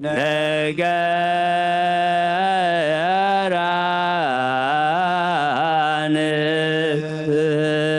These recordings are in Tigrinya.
ነገራ ንስኣ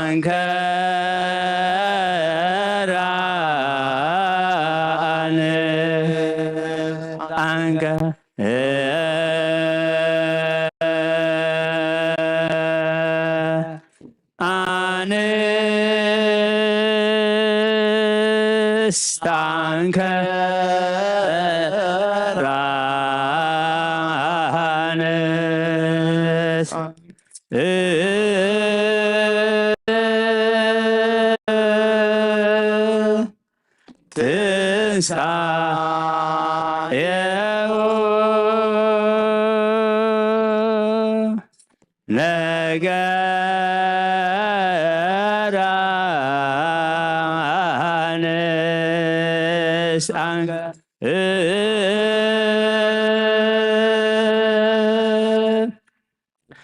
ኣንከራ ኣንከ ኣንስት ኣንከራ ኣንስት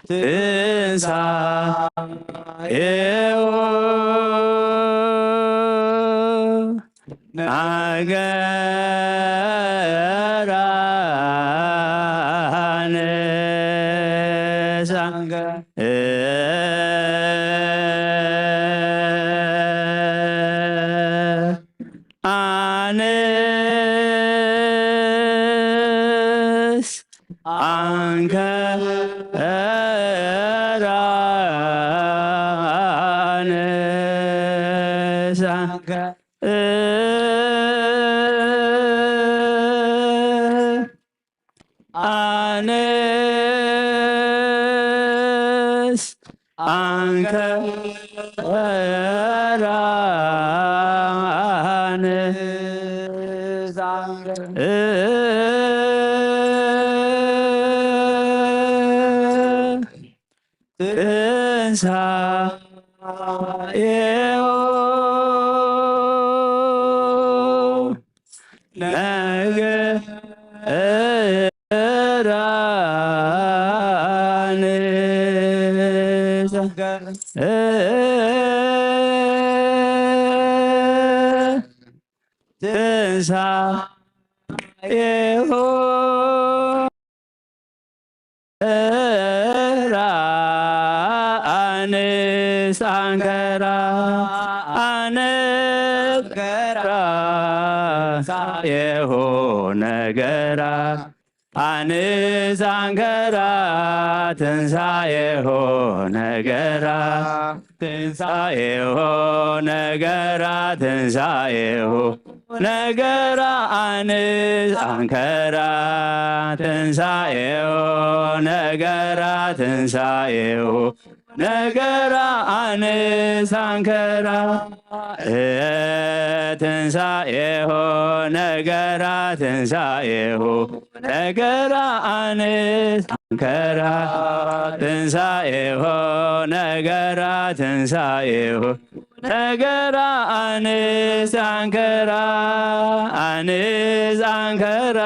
ትንሳኤሁ ነገራ ንስኣን ትንሳኤሁ ነገራ ንሳንገ ኣንስ ኣንከራ ንሳንገ ኣንስ ኣንከራ ንሳንገ ትንሳኤሁ ነገራ ንሳንገ ትንሳኤሁ ራ ኣንስ ኣንከራ ኣንስ ኣንከራ ትንሳኤሁ ነገራ ኣንስ ኣንከራ ትንሳኤሁ ነገራ ትንሳኤሁ ነገራ ትንሳኤሁ ነገራ ኣንስ ኣንከራ ትንሳኤሁ ነገራ ትንሳኤሁ ነገራ ኣንስ ኣንከራ ትንሳኤሁ ነገራ ትንሳኤሁ ነገራ ኣንስ ኣንከራ ትንሳኤሁ ነገራ ትንሳኤሁ ነገራ ኣንስ ኣንከራ ኣንስ ኣንከራ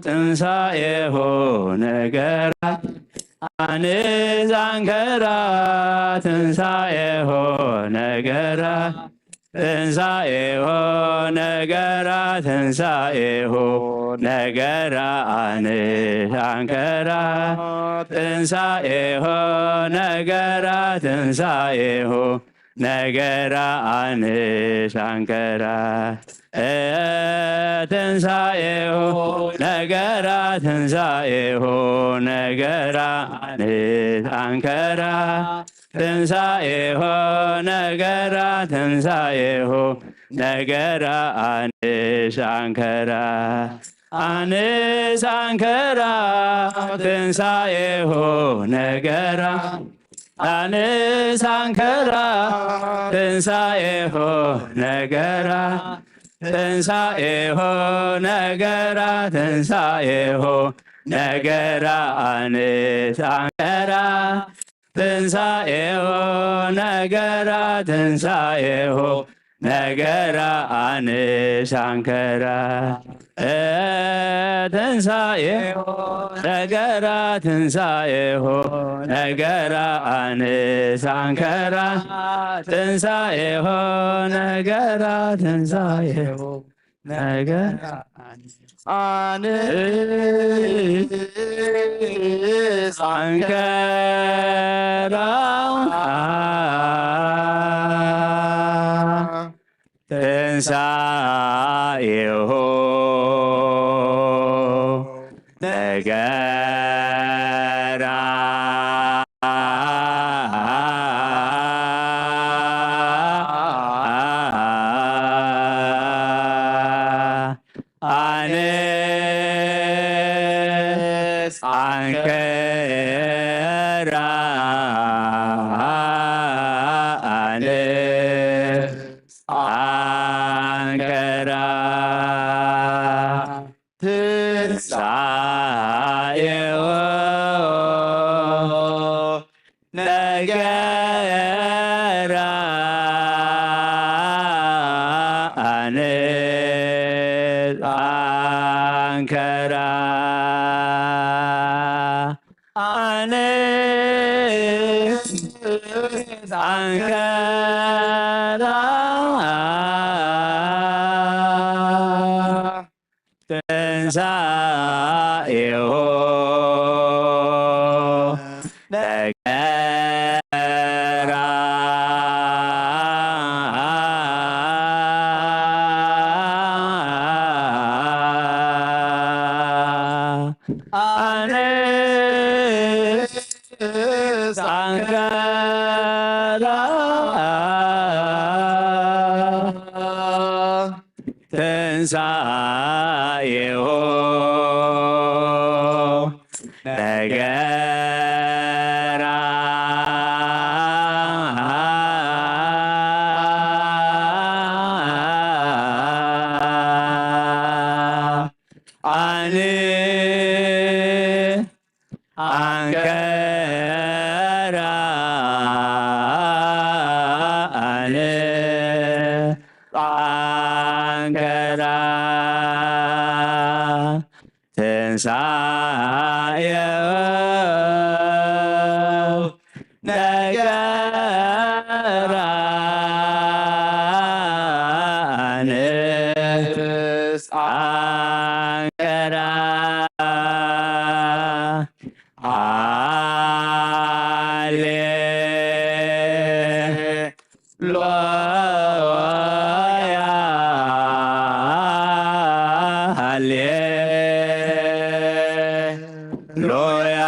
ትንሳኤሁ ነገራ ኣንስ ኣንከራ ትንሳኤሁ ነገራ ትንሳኤሁ ነገራ ትንሳኤሁ ነገራ ኣንስ ኣንከራ ትንሳኤሁ ነገራ ትንሳኤሁ ነገራ ኣንስ ኣንከራ ትንሳኤሁ ነገራ ትንሳኤሁ ነገራ ኣንስ ኣንከራ ትንሳኤሁ ነገራ ትንሳኤሁ ነገራ ኣንስ ኣንከራ ኣንስ ኣንከራ ትንሳኤሁ ነገራ ኣንስ ኣንከራ ትንሳኤሁ ነገራ፣ ትንሳኤሁ ነገራ፣ ትንሳኤሁ ነገራ፣ ኣንስ ኣንከራ ትንሳኤሁ ነገራ፣ ትንሳኤሁ ነገራ፣ ኣንስ ኣንከራ። ትንሳኤሁ ነገራ፣ ትንሳኤሁ ነገራ፣ ኣንስ ኣንከራ። ትንሳኤሁ ነገራ፣ ትንሳኤሁ ነገራ፣ ኣንስ ኣንከራ። ትንሳኤሁ ነገራ። ኣንስ ኣንከራ፣ ኣንስ ኣንከራ። ትንሳኤሁ ነገራ፣ ኣንስ ኣንከራ። ኣንስ ኣንከራ። ትንሳኤሁ ነገራ። ኣንስ ኣንከራ። ትንሳኤሁ ነገራ። ኣንስ ኣንከራ። ኣንስ ኣንከራ። ትንሳኤሁ ነገራ፣ ኣንስ ኣንከራ። ሃሌ ሉያ፣ ሃሌ ሉያ።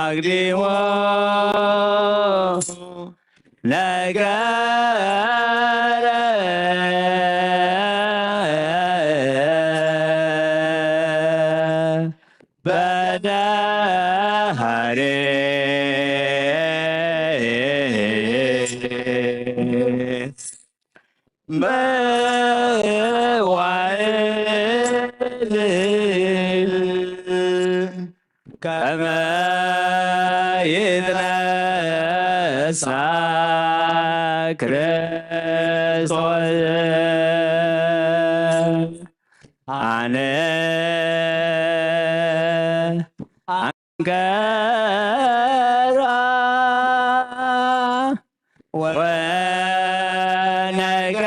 ኣቅዲሙ ነገረ በዳህሬ መዋዕል ከመ ይትነሳ ክርስቶስ። ኣነ ኣንከራ ወነገራ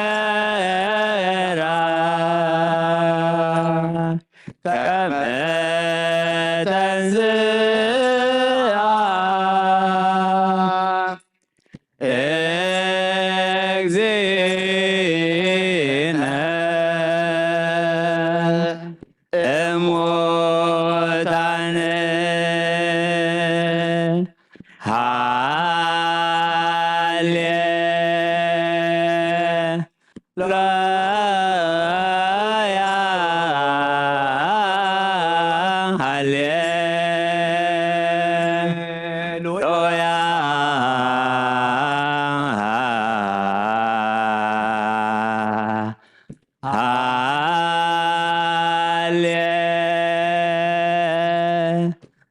ከመ ተንሥአ እግዚእነ እሙታን።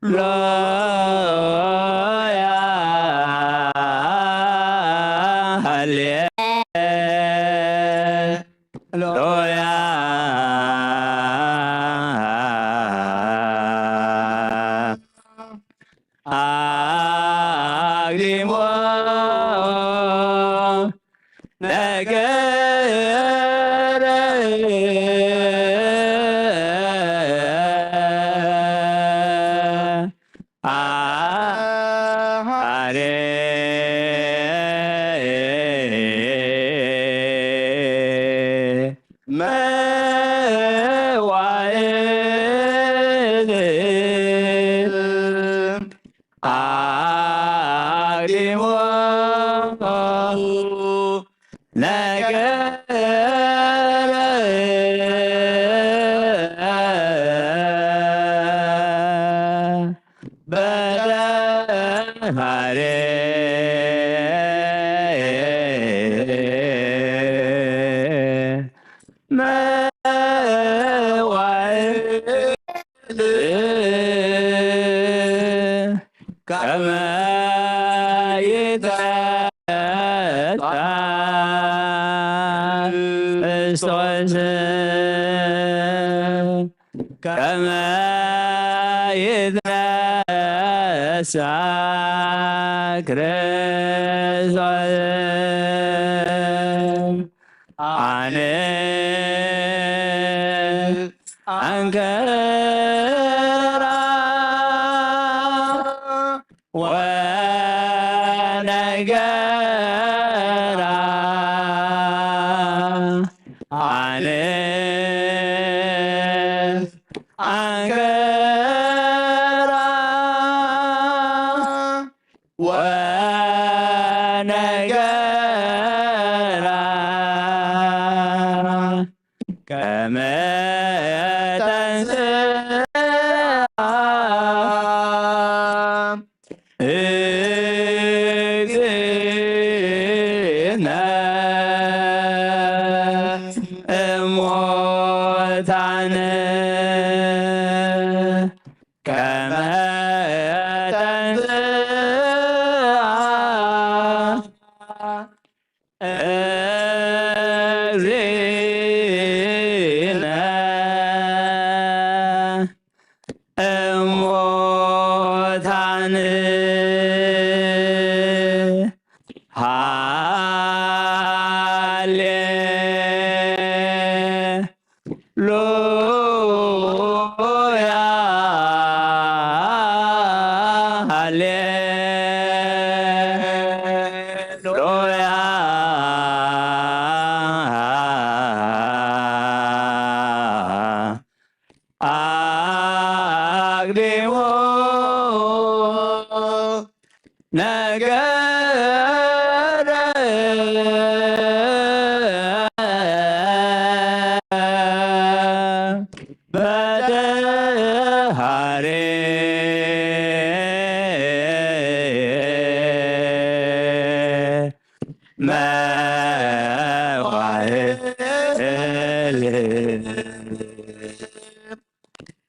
ሃሌሉያ፣ ሃሌሉያ። አግዲሞ ነገረ አሐሬ መዋዕል አግዲሞ ነገረ በደሃሬ መዋዕል ከመ ይትነሳ ክርስቶስ፣ ከመ ይትነሳ ክርስቶስ። አንስ አንከራ ወነገራ። አንስ አንከራ ወነገራ ከመ ተንሥአ እግዚእነ እሙታን። ከመ ተንሥአ እግዚእነ እሙታን። ሃሌ ሉያ ሃሌሉያ። አቅዲሞ ነገረ በደሃሬ መዋዕል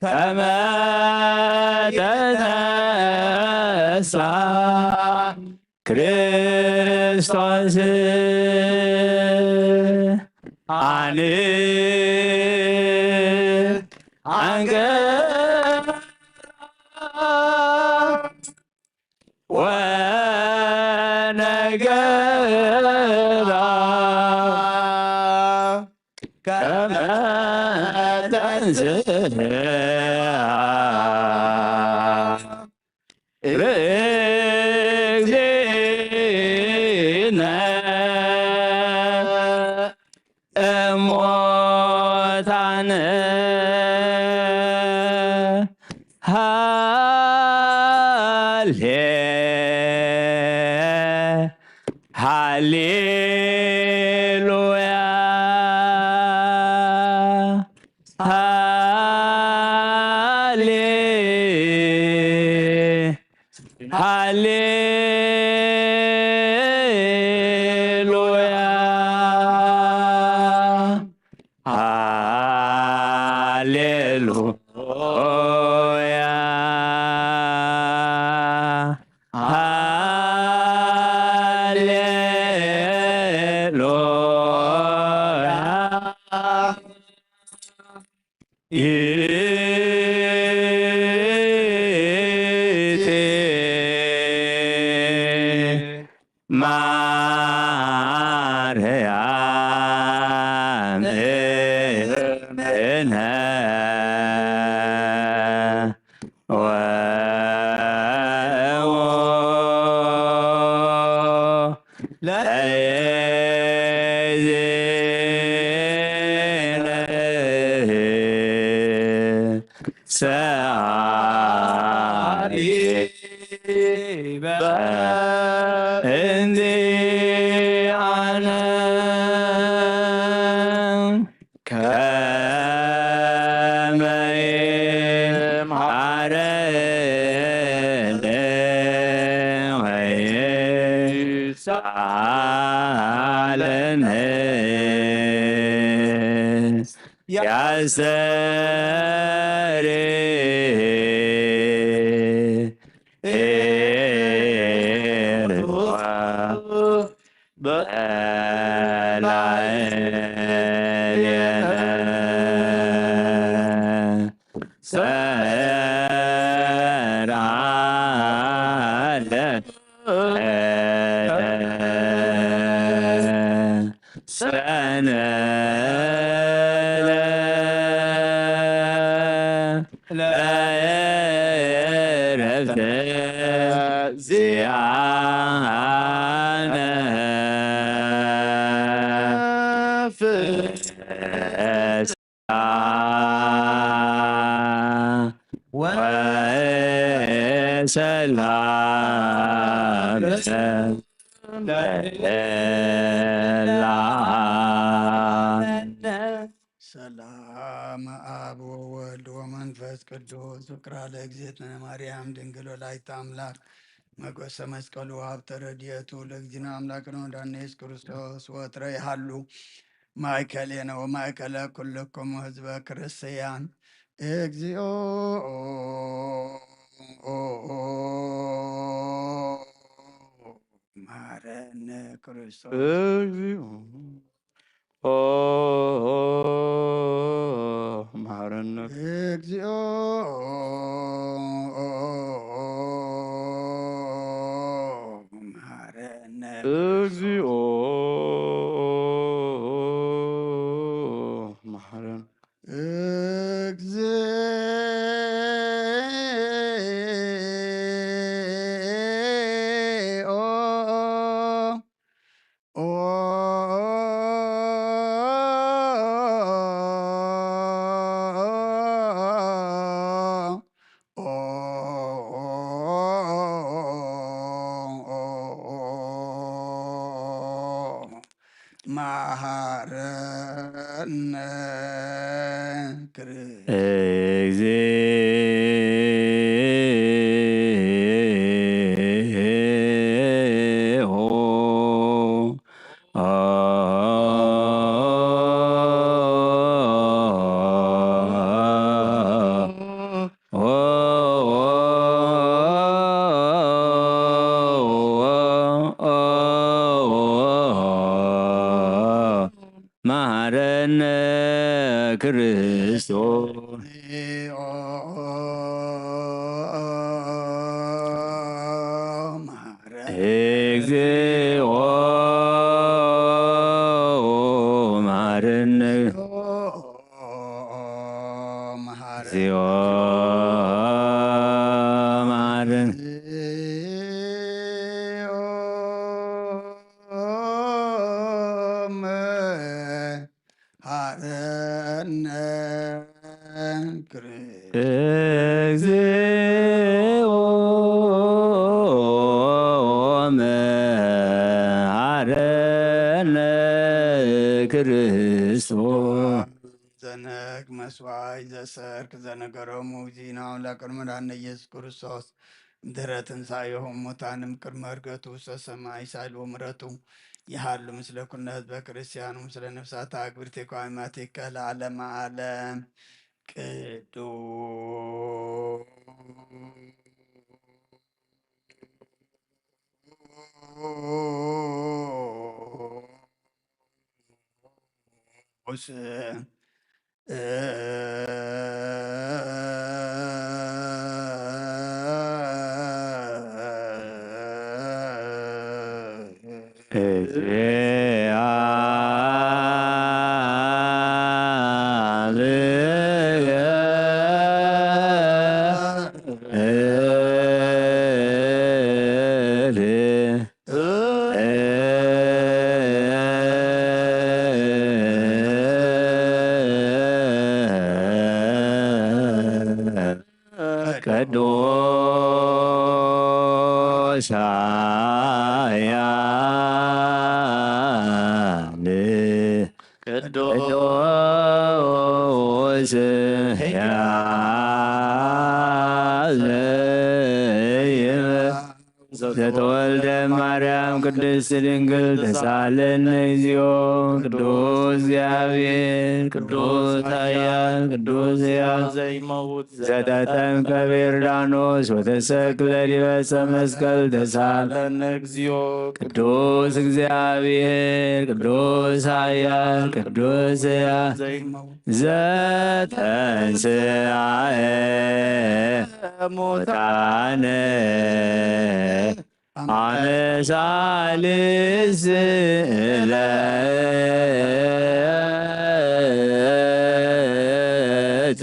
ከመ ተንሥአ ክርስቶስ። አንስ አንከራ ወነገራ ከመ ተንሥአ እግዚእነ እሙታን። ሃሌ ሃሌሉያ ሃሌ ሃሌሉያ ሃሌሉያ። ማርያም እምነ ወ ለእዜነ ሰአሊ በእንቲአነ ከመ ይምሃረነ ወይሳለነ ያስተሪ ለእረፍተ ዚአነ ፍስሐ ወሰላም ለዓለመ። ሰላም አብ ወወልድ ወመንፈስ ቅዱስ። ፍቅራ ለእግዝእትነ ማርያም ድንግል ወላዲተ አምላክ፣ መጎሰ መስቀሉ፣ ሀብተ ረድኤቱ ለእግዚእነ አምላክነ ወዳነ ኢየሱስ ክርስቶስ ወትረ ይሃሉ ማእከሌነ ወማእከለ ኩልክሙ ህዝበ ክርስቲያን። እግዚኦ መሐረነ ክርስቶስ። እግዚኦ መሐረነ። እግዚኦ መሐረነ። እግዚኦ መሐረነ። እግዚኦ መሐረነ ክርስ- እግዚኦ። መሐረነ ክርስቶስ። እግዚኦ መሐረነ። እግዚኦ መሐረነ። መሐረነ ክርስቶስ። እግዚኦ መሐረነ ክርስቶስ። ዘነግ መስዋይ ዘሰርክ ዘነገሮሙ ዚና ለቅድመ ዳነ ኢየሱስ ክርስቶስ ድህረ ትንሳኤሁ እሙታን እምቅድመ ዕርገቱ ውስተ ሰማይ ሳልዎ ምሕረቱ ይሃሉ ምስለ ኩነ ህዝበ ክርስቲያኑ ምስለ ነፍሳተ አግብርቲከ ወአእማቲከ ለዓለመ ዓለም። ቅዱስ ቅዱስ ኃያል ቅዱስ ሕያው ዘተወልደ ማርያም ቅድስት ድንግል ተሳለነ እግዚኦ። ቅዱስ እግዚአብሔር ቅዱስ ኃያል ቅዱስ ሕያው ዘይመውት ዘተጠምቀ በዮርዳኖስ ወተሰቅለ ዲበ ዕፀ መስቀል ተሳለነ እግዚኦ። ቅዱስ እግዚአብሔር ቅዱስ ኃያል ቅዱስ ሕያው ዘይመውት ዘተንሥአ እሙታነ አመ ሣልስ ዕለት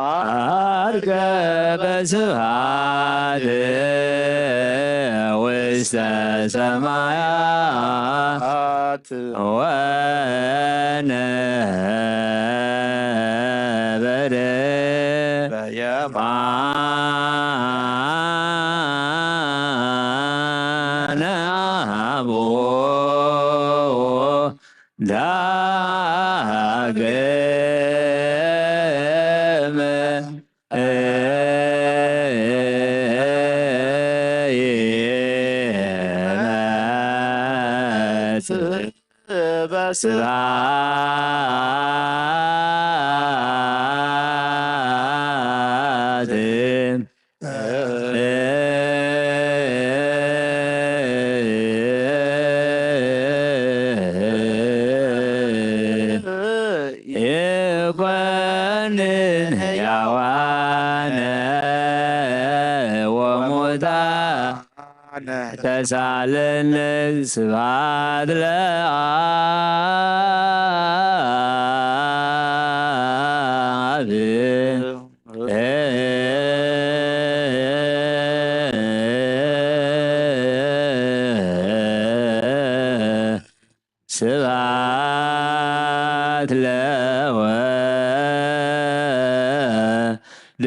ዐርገ በስብሐት ውስተ ሰማያት ወነበረ በየማነ አቡሁ ዳግመ ይመጽእ በስብሐት ይኮንን ሕያዋነ ወሙታነ ተሳለነ ስብሐት ለአብ። ስብሐት ለወልድ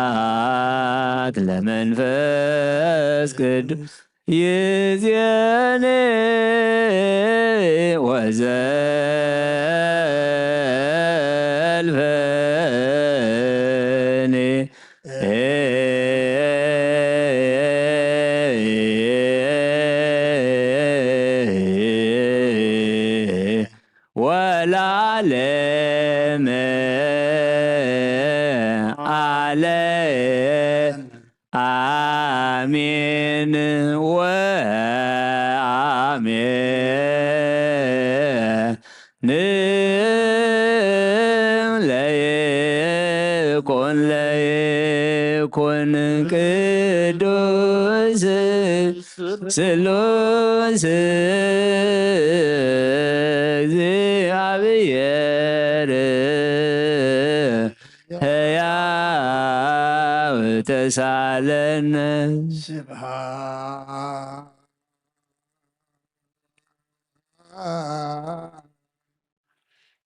ስብሐት ለመንፈስ ቅዱስ ይዜኔ ወዘልፈኔ ወለዓለመ ዓለም። አሜን ወአሜን። ለይኩን ለይኩን ቅዱስ ስሉስ እግዚአብሔር ሕያው ተሳለነ።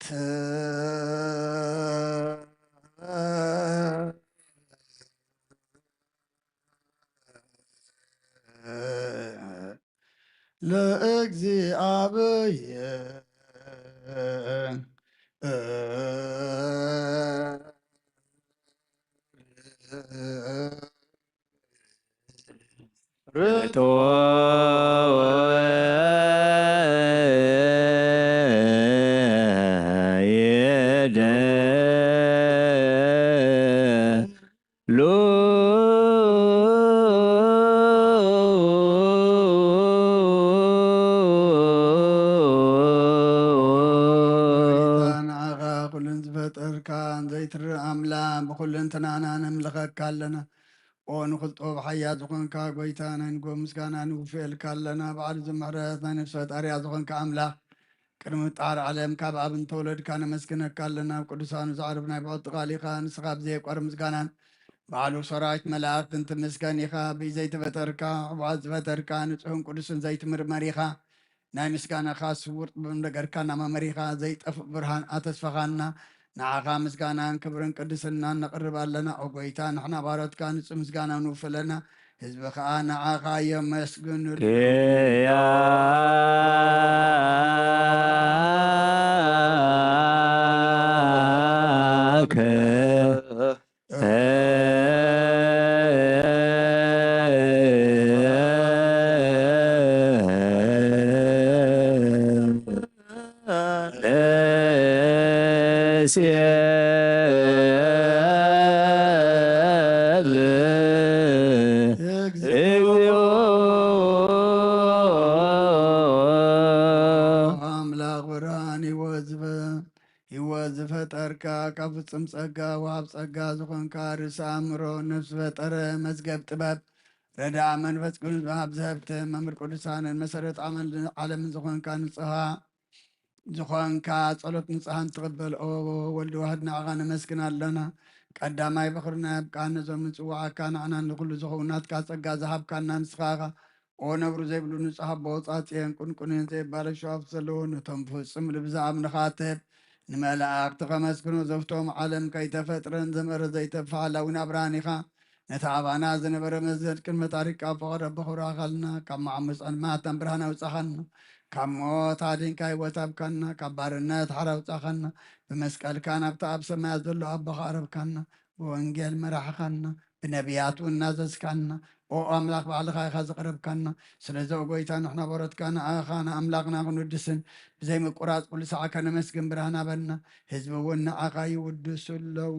ስብሐት ለእግዚአብሔር። ርቶ ይደ ሉ ዘይትርኢ ኣምላኽ ብኹልንትናና ነምልኸካ ኣለና። ኦ ንኽልጦ ብሓያ ዝኾንካ ጎይታ ናይ ንጎ ምስጋና ንውፍየልካ ኣለና። በዓል ዝምሕረት ናይ ነፍሲ ፈጣሪያ ዝኾንካ ኣምላኽ ቅድሚ ምጣር ዓለም ካብ ኣብ እንተወለድካ ነመስግነካ ኣለና። ኣብ ቅዱሳኑ ዘዕርፍ ናይ ብዕቲ ቃል ኢኻ። ንስኻ ብዘየቋር ምስጋናን በዓሉ ሰራዊት መላእኽትን ትምስገን ኢኻ። ብዘይተፈጠርካ፣ ሕቡኣት ዝፈጠርካ፣ ንጹህን ቅዱስን ዘይትምርመር ኢኻ። ናይ ምስጋናኻ ስውር ጥበብ ነገርካና መመሪኻ፣ ዘይጠፍእ ብርሃን ኣተስፈኻና። ንዓኻ ምስጋናን ክብርን ቅድስናን ነቕርብ ኣለና። ኦ ጎይታ፣ ንሕና ባሮትካ ንጹህ ምስጋና ንውፍለና። ህዝቢ ኸኣ ንዓኻ የመስግኑሉ። ቅያከ ኣምላኽ ብርሃን ህይወት ዝበ ህይወት ዝፈጠርካ ካብ ፍጹም ጸጋ ወሃብ ጸጋ ዝኾንካ ርእሲ ኣእምሮ ነፍሲ ፈጠረ መዝገብ ጥበብ ረዳእ መንፈስ ቅዱስ ወሃብ ዘህብቲ መምህር ቅዱሳንን መሰረት ዓመል ዓለምን ዝኾንካ ንጽሃ ዝኾንካ ጸሎት ንጽሃን ትቕበል ኦ ወልድ ዋህድ ንዓኻ ነመስግን ኣለና። ቀዳማይ በኽርና ያብቃ ነዞም ንጽዋዓካ ንዓና ንኹሉ ዝኸውን ናትካ ጸጋ ዝሃብካና ንስኻ ኢኻ። ኦ ነብሩ ዘይብሉ ንጹህ ኣቦ ጻጽየን ቁንቁንን ዘይባለ ሸዋፍ ዘለዎ ነቶም ፍጹም ልቢ ዝኣምንኻ ትህብ ንመላእኽቲ ከመስግኖ ዘፍቶም ዓለም ከይተፈጥረን ዘመረ ዘይተፋላዊ ናብራን ኢኻ። ነቲ ኣባና ዝነበረ መዘድ ቅድሚ ታሪክ ካብ ፍቕሪ ኣቦ ክብሪ ኣኻልና ካብ መዓሙፃን ማታን ብርሃን ኣውፃኻና ካብ ሞት ኣድንካ ህይወት ኣብካና ካብ ባርነት ሓራ ኣውፃኻና ብመስቀልካ ናብቲ ኣብ ሰማያት ዘሎ ኣቦኻ ኣረብካና ብወንጌል መራሕኻና ብነቢያት እውን እናዘዝካና ኦ ኣምላኽ ባዕልኻ ኢኻ ዘቕረብካና ስለዚ ኦ ጎይታ ንሕና በረትካ ንኣኻ ንኣምላኽና ክንውድስን ብዘይ ምቁራጽ ኩሉ ሰዓካ ነመስግን ብርሃን ኣበና ህዝቢ እውን ንዓኻ ይውድሱ ኣለዉ።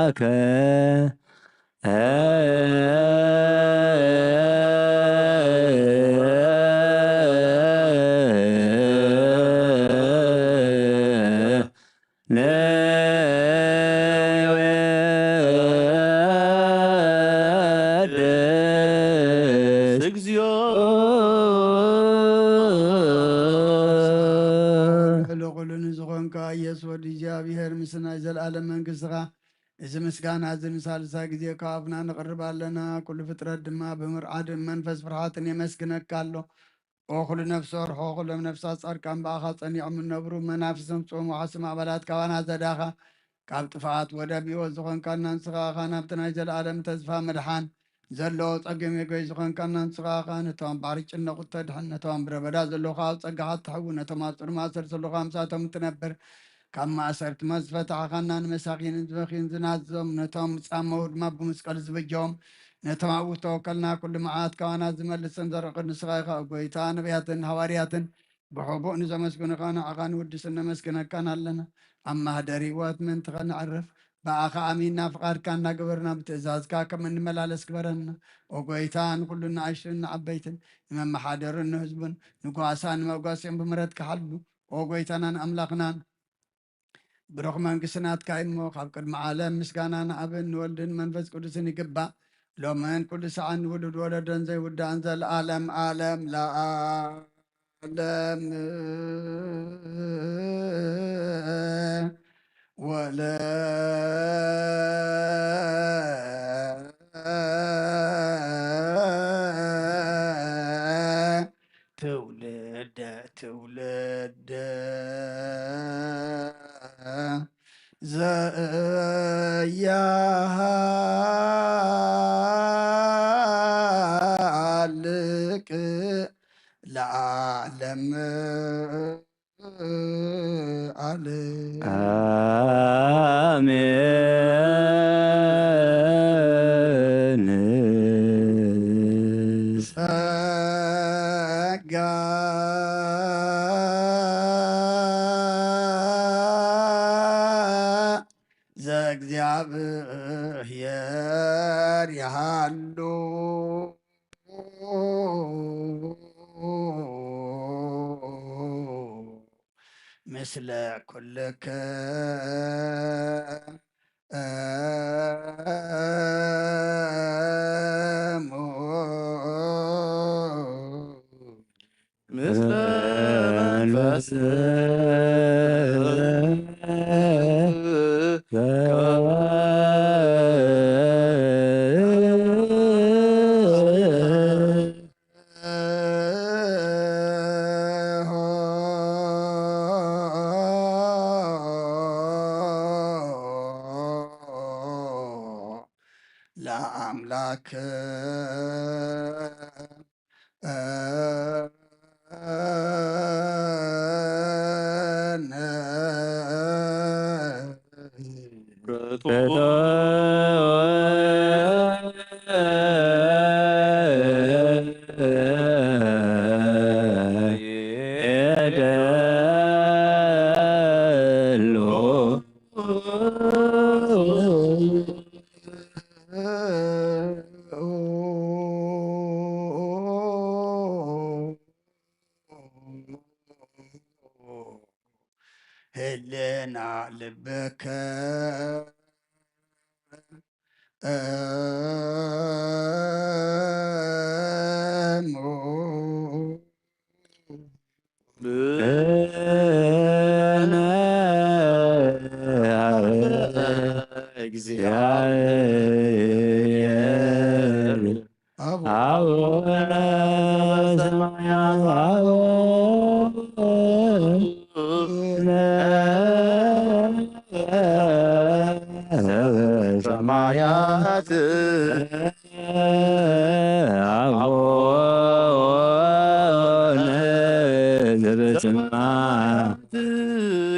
ያከ ንወድስ እግዚኦ። ልዑል ንዝኾንካ ኢየሱስ ወዲ እግዚኣብሔር ምስ ናይ ዘለኣለም መንግስትኻ እዚ ምስጋና እዚ ንሳልሳይ ግዜ ካብ ኣፍና ነቕርብ ኣለና። ኩሉ ፍጥረት ድማ ብምርዓድን መንፈስ ፍርሃትን የመስግነካ ኣሎ። ኦ ኩሉ ነፍሲ ወርሖ ኩሎም ነፍሳት ጻድቃን ብኣኻ ጸኒዖም እነብሩ መናፍስም ጽም ወሓስም ኣባላት ካባና ዘዳኻ ካብ ጥፍኣት ወደብ ህይወት ዝኾንካና ንስኻ ኢኻ ናብቲ ናይ ዘለኣለም ተስፋ ምድሓን ዘለዎ ጸገም የጎይ ዝኾንካና ንስኻ ኢኻ ነቶም ኣብ ባሕሪ ጭነቑ እተድሕን ነቶም ኣብ ምድረ በዳ ዘለዉ ከኣ ኣብ ጸጋኻ እትሕዊ ነቶም ኣብ ጽሩይ ማእሰርቲ ዘለዉ ከኣ ምሳቶም እትነብር ካብ ማእሰርቲ መስ ዝፈታሕኻና ንመሳኪንን ዝበኽዩን ዝናዞም ነቶም ዝጻመዉ ድማ ብመስቀል ዝበጀዎም ነቶም ኣብኡ ዝተወከልና ኩሉ መዓት ካባና ዝመልስን ዘርቕን ንስኻ ኢኻ ጎይታ ነቢያትን ሃዋርያትን ብሕቡእ ንዘመስግኑኻ ንዓኻ ንውድስን ነመስግነካን ኣለና ኣብ ማህደር ህይወት ምእንቲ ኸነዕርፍ ብኣኻ ኣሚንና ፍቓድካ እናገበርና ብትእዛዝካ ከም እንመላለስ ግበረና ኦ ጎይታ ንኩሉ ንኣሽቱን ንዓበይትን ንመመሓደርን ንህዝቡን ንጓሳን ንመጓሲኦም ብምሕረትካ ሓሉ ኦ ጎይታናን ኣምላኽናን ብሩኽ መንግስቲ ናትካ እዩ እሞ ካብ ቅድሚ ዓለም ምስጋና ንኣብን ንወልድን መንፈስ ቅዱስን ይግባእ ሎምን ኩሉ ሰዓን ንውሉድ ወለዶን ዘይውዳእን ዘለኣለም ኣለም ለኣለም ወለ ትውልደ ትውልደ ዘያሃልቅ ለዓለም ዓለም ኣሜን። ጸጋ ዘእግዚኣብሔር ይሃሉ ስለ ኩልከ ምስለ መንፈስከ ለአምላክ ህልና ልብከ እሙ ብነ እግዚአብሔር አቡነ ሰማያት አቡነ ሰማያት አቡነ ዘበሰማያት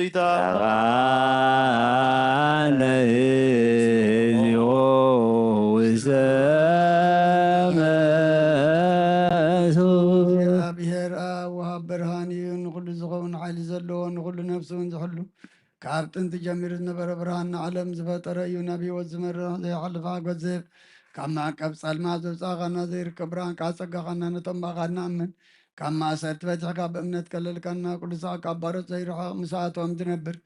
ይትባረክ ስምከ እግዚአብሔር አብ ወሃብ ብርሃን እዩ፣ ንኹሉ ዝኸውን ሓይሊ ዘለዎ፣ ንኹሉ ነፍሲ እውን ዝሕሉ፣ ካብ ጥንቲ ጀሚሩ ዝነበረ ብርሃን፣ ንዓለም ዝፈጠረ እዩ፣ ናብ ህይወት ዝመርሕ ዘይሓልፍ ሓጎስ ዝህብ፣ ካብ መዕቀብ ጸልማት ዘውጻእካና ዘይርከብ ብርሃን፣ ካብ ጸጋኻና ነቶም ብኣኻ ንኣምን፣ ካብ ማእሰርቲ ፈቲሕካ ብእምነት ከለልካና፣ ቅዱሳት ካብ ባሮት ዘይርሕቕ ምስኣቶም ዝነብር፣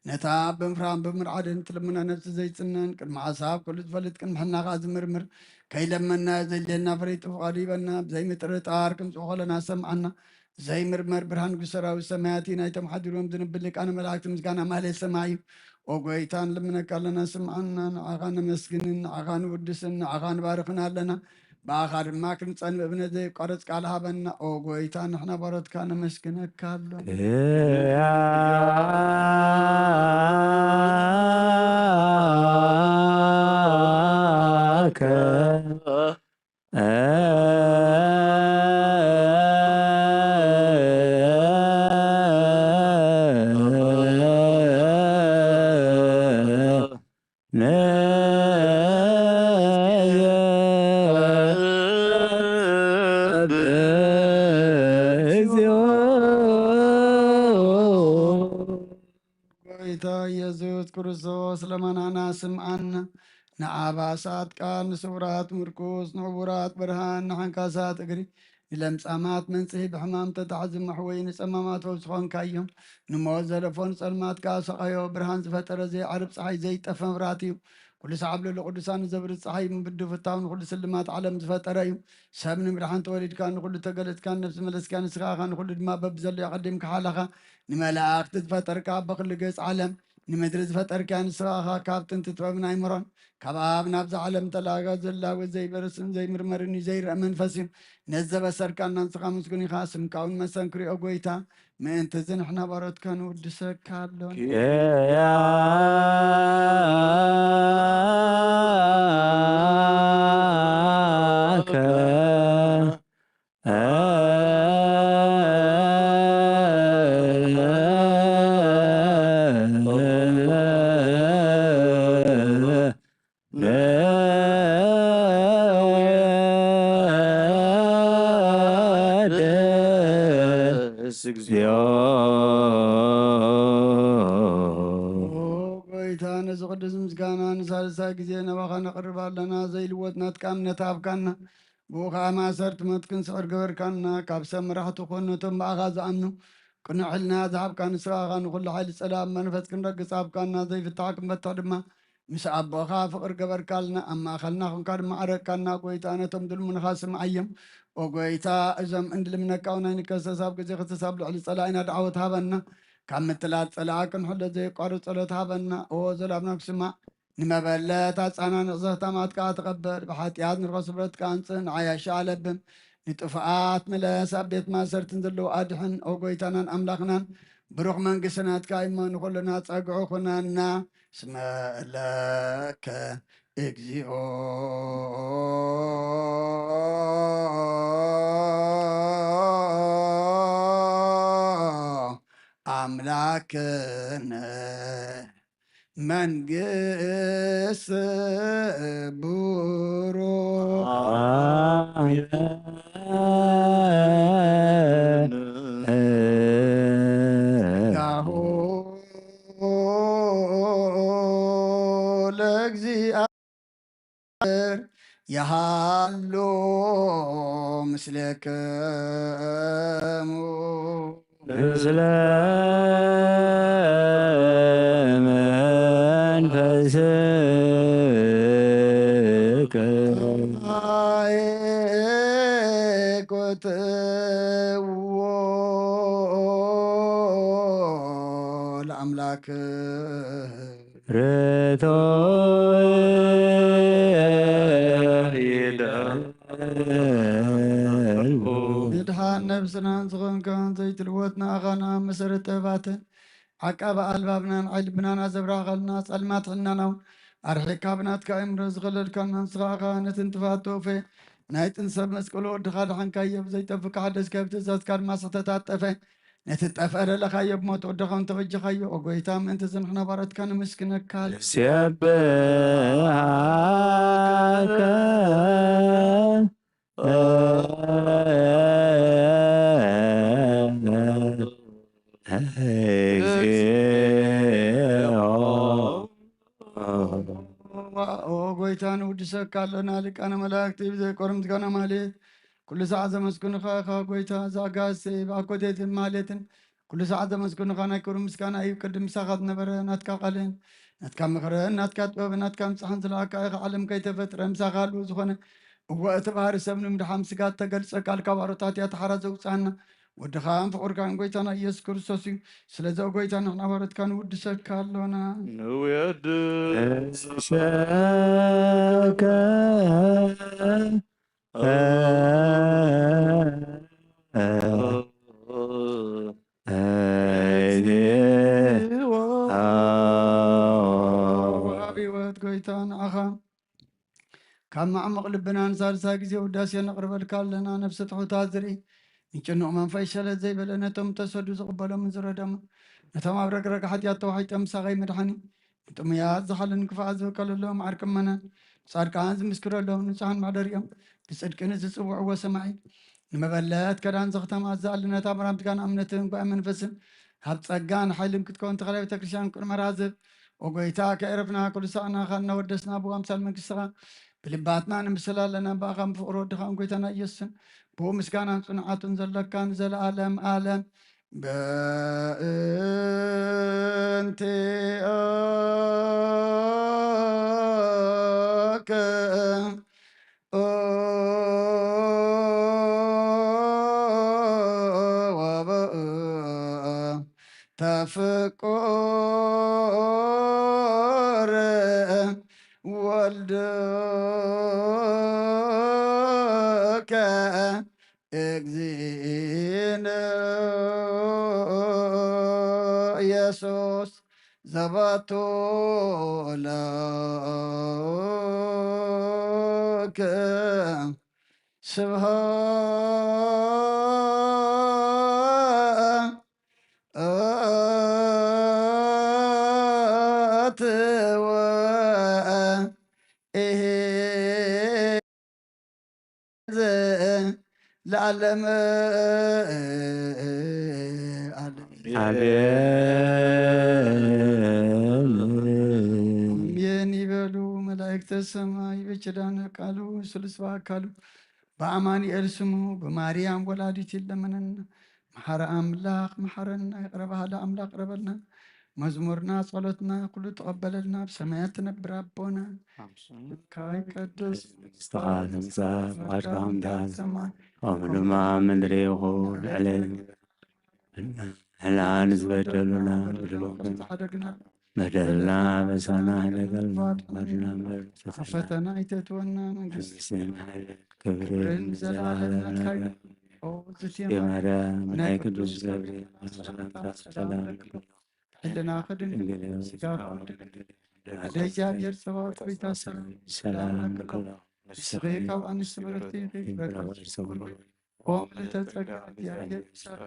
ነታ ብምፍራን ብምርዓድን ትልምና ነፍሲ ዘይጽነን፣ ቅድሚ ሓሳብ ኩሉ ዝፈልጥ፣ ቅድሚ ሕናኻ ዝምርምር፣ ከይለመና ዘድልየና ፍርይቲ ፍቓዱ ይበና፣ ብዘይምጥርጣር ክምጽኡ ከለና ሰምዓና። ዘይምርመር ብርሃን ንጉስ ሰራዊት ሰማያት እዩ፣ ናይቶም ሓዲሮም ዝንብል ሊቃነ መላእክት ምስጋና ማህሌት ሰማይ እዩ። ኦ ጎይታ፣ ንልምነካ ኣለና፣ ስምዓና፣ ንዓኻ ነመስግንን፣ ንዓኻ ንውድስን፣ ንዓኻ ንባርኽን ኣለና። ብኣኻ ድማ ክንጸን ብእምነት ዘይቋረጽ ቃል ሃበና። ኦ ጎይታ፣ ንሕና ባሮትካ ነመስግነካ ኣሎና። ያከ ጎይታ ኢየሱስ ክርስቶስ ለመናና ስምዓና። ንዓባሳት ቃል፣ ንስውራት ምርኩስ፣ ንዕቡራት ብርሃን፣ ንሓንካሳት እግሪ፣ ንለምጻማት መንጽሂ፣ ብሕማም ተታሕዚ መሕወዪ፣ ንጸማማት ፈውሲ ኾንካዮም። ንሞት ዘለፎ ንጸልማት ከኣ ሰቐዮ። ብርሃን ዝፈጠረ ዘይዓርብ ጸሓይ ዘይጠፈ መብራህቲ እዩ። ኩሉ ሰዓብ ልዕሊ ቅዱሳን ንዘብርህ ጸሓይ ምብድፍታው ንኹሉ ስልማት ዓለም ዝፈጠረ እዩ። ሰብ ንምድሓን ተወሊድካ፣ ንኹሉ ተገለጽካ፣ ነፍሲ መለስካ፣ ንስኻ ኢኻ ንኹሉ ድማ በብዘሎ ኣቐዲምካ ሓላኻ። ንመላእኽቲ ዝፈጠርካ በኹሉ ገጽ ዓለም ንምድሪ ዝፈጠርካ ንስኻ ኢኻ። ካብ ጥንቲ ጥበብን ኣይምሮን ካብ ኣብ ናብዛ ዓለም ተላጋ ዘላወ ዘይበርስን ዘይምርመርን እዩ፣ ዘይረአ መንፈስ እዩ። ነዚ ዘበሰርካና ንስኻ ምስጉን ኢኻ። ስምካ እውን መሰንክሪኦ ጎይታ። ምእንቲ እዚ ንሕና ባሮትካ ንውድሰካ ኣሎና። ኦ ጎይታ፣ ነዚ ቅዱስ ምስጋና ንሳልሳይ ግዜ ናባኻ ነቕርብ ኣለና። ዘይልወጥ ናትካ እምነት ሃብካና። ብኡ ኸዓ ማእሰርቲ ሞት ክንስዕር ገበርካና። ካብ ሰብ መራሕቲ ኾን ነቶም ብኣኻ ዝኣምኑ ቅኑዕ ሕልና ዝሃብካ ንስኻ ኢኻ። ንኹሉ ሓይሊ ጸላእ ብመንፈስ ክንረግጽ ሃብካና፣ ዘይፍታሕ ክንፈትሕ ድማ ምስ ኣቦኻ ፍቕሪ ገበርካልና። ኣብ ማእኸልና ኹንካ ድማ ዓረቅካና። ጎይታ፣ ነቶም ድልሙንኻ ስምዓዮም። ኦ ጎይታ፣ እዞም እንድልምነካ እውን ኣይንከሰስ። ኣብ ግዜ ክሰስ ኣብ ልዕሊ ጸላኢና ደዓወት ሃበና። ካብ ምትላል ጸላኢ ክንሕሎ ዘየቋርጽ ጸሎት ሃበና። ኦ ዘላብና ክስማዕ ንመበለት ኣጻናንዕ ዘኽታማት ከኣ ተቐበል። ብሓጢኣት ንርኸ ስብረትካ ኣምጽእ፣ ንዓያሻ ኣለብም። ንጥፉኣት ምለስ፣ ኣብ ቤት ማእሰርትን ዘለዉ ኣድሕን። ኦ ጎይታናን ኣምላኽናን፣ ብሩኽ መንግስቲ ናትካ እሞ ንኹልና ጸግዑ ኩነና። እስመ ለከ እግዚኦ ኣምላክነ መንግስት ብሩክ ያሁ ለእግዚኣብሔር የሃሉ ምስሌክሙ። ምስለ መንፈስከ። ለአምላክ ርቶ ይደልኩ። ምድሓን ነብስናን ዝኾንካን ዘይትልወጥ ንኣኻና መሰረት ጥበባትን ዓቃቢ ኣልባብናን ዓይኒ ልብናን ኣዘብራኸልና። ጸልማት ሕልናና እውን ኣርሒቕካ ብናትካ እምሮ ዝኸለልካና ንስኻ ኢኻ። ነቲ ንጥፋት ተወፈየ ናይ ጥንሰብ መስቀሉ ወድኻ ደሓንካዮ። ብዘይጠፍእ ሓደስካዮ ብትእዛዝካ ድማ ዝተታጠፈ ነቲ ጠፍአ ለለኻዮ ብሞት ወድኻ እንተበጀኻዮ። ኦ ጎይታ፣ ምእንቲ እዚ ንሕና ባሮትካ ነመስግነካ። ንሴብሐከ። እግዚኦ። ኦ ጎይታ፣ ንውድሰካ ኣሎና። ሊቃነ መላእክቲ ብዘይቆርም ምስጋና ማህሌት ኩሉ ሰዓት ዘመስግኑኻ ኢኻ ጎይታ። እዛ ኣጋእዝቲ ብኣኮቴትን ማህሌትን ኩሉ ሰዓት ዘመስግኑኻ ናይ ክብሪ ምስጋና እዩ። ቅድም ምሳኻ ዝነበረ ናትካ ቃልን ናትካ ምኽርን ናትካ ጥበብን ናትካ ምጻሕን ዝለኣካ ኢኻ። ዓለም ከይተፈጥረ ምሳኻ ኣልዉ ዝኾነ። እወ፣ እቲ ባህሪ ሰብ ንምድሓን ስጋ እተገልጸ ቃል ካብ ኣሮታት እያ ተሓራ ዘውጽኣና። ወድኻን ፍቑርካን ጎይታና ኢየሱስ ክርስቶስ እዩ። ስለዚ ኦ ጎይታ፣ ንሕና ባሮትካ ንውድሰካ ኣሎና። ንውየድ ንሰከ ወሃብ ህይወት ጎይታ ንዓኻ ካብ ማዕሙቕ ልብና ንሳልሳይ ግዜ ውዳሴ ነቕርበልካ ኣለና። ነፍሲ ትሑታት ዝርኢ፣ ንጭኑቕ መንፈስ ሸለል ዘይበለ፣ ነቶም እተሰዱ ዝቕበሎምን ዝረደሙ፣ ነቶም ኣብ ረግረግ ሓጢኣት ተዋሒጦም ምሳኸይ ምድሓኒ፣ ንጥሙያት ዝሓልን ክፉኣት ዝህከለሎም ዓርቂ እመናን፣ ንጻድቃን ዝምስክረሎም ንጹሓን መሕደሪኦም፣ ብጽድቂ ንዝጽውዕዎ ሰማዒ፣ ንመበለት ከዳን ዘኽተማ ዝኣሊ ነታ መራምትካን እምነትን ጓይ መንፈስን፣ ኣብ ጸጋን ሓይልን ክትከውን ተኸለ ቤተ ክርስቲያን ቅድመ ራዝብ። ኦ ጎይታ፣ ከዕረፍና ኩሉ ሳዕና ኻን እናወደስና ብኡ ኣምሳል መንግስትኻ ብልባትና ንምስል ኣለና። ብኣኻን ብፍቕሪ ወድኻን ጎይታና ኢየሱስን ብኡ ምስጋናን ጽንዓቱን ዘለካ ንዘለኣለም ኣለም። በእንቲአከ ወበእንተ ፍቁር ወልድከ እግዚእነ ኢየሱስ ዘባቱ ለከ ስብሐት ወእሄ ለዓለም ዓለም። አሜን ይበሉ መላእክተ ሰማይ። በኪዳነ ቃሉ ስሉስ በአካሉ በአማኑኤል ስሙ በማርያም ወላዲት ይለመነና። መሓሪ ኣምላኽ መሓረና፣ ይቕረ በሃሊ ኣምላኽ ቅረበልና። መዝሙርና ጸሎትና ኩሉ ተቐበለልና። ብሰማያት ትነብር ኣቦና፣ ስምካ ይቀደስ፣ መንግስትኻ ትምጻእ፣ ፍቓድካ ከም ትበሃል ኣብ ሰማይ፣ ከምኡ ድማ ኣብ ምድሪ ይኹን። ዕለትና ንዝበደሉና በደልና፣ በደልና በሳና ሕደገልና፣ ፈተና ኣይተእትወና፣ መንግስቲ፣ ክብርን ዘለዓለም ናትካ እዩ። ኦ ዝቴ ማርያም፣ ናይ ቅዱስ ገብርኤል ሰላምታ፣ ሰላም ሕልና ክድንግል ስጋ ወደ እግዚኣብሔር ጸባኦት ሆይታ ሰላም፣ ሰላም ንስኺ ካብ ኣንስቲ ብርክቲ ኢኺ፣ ኦ ምልዕተ ጸጋ እግዚኣብሔር ምሳኺ፣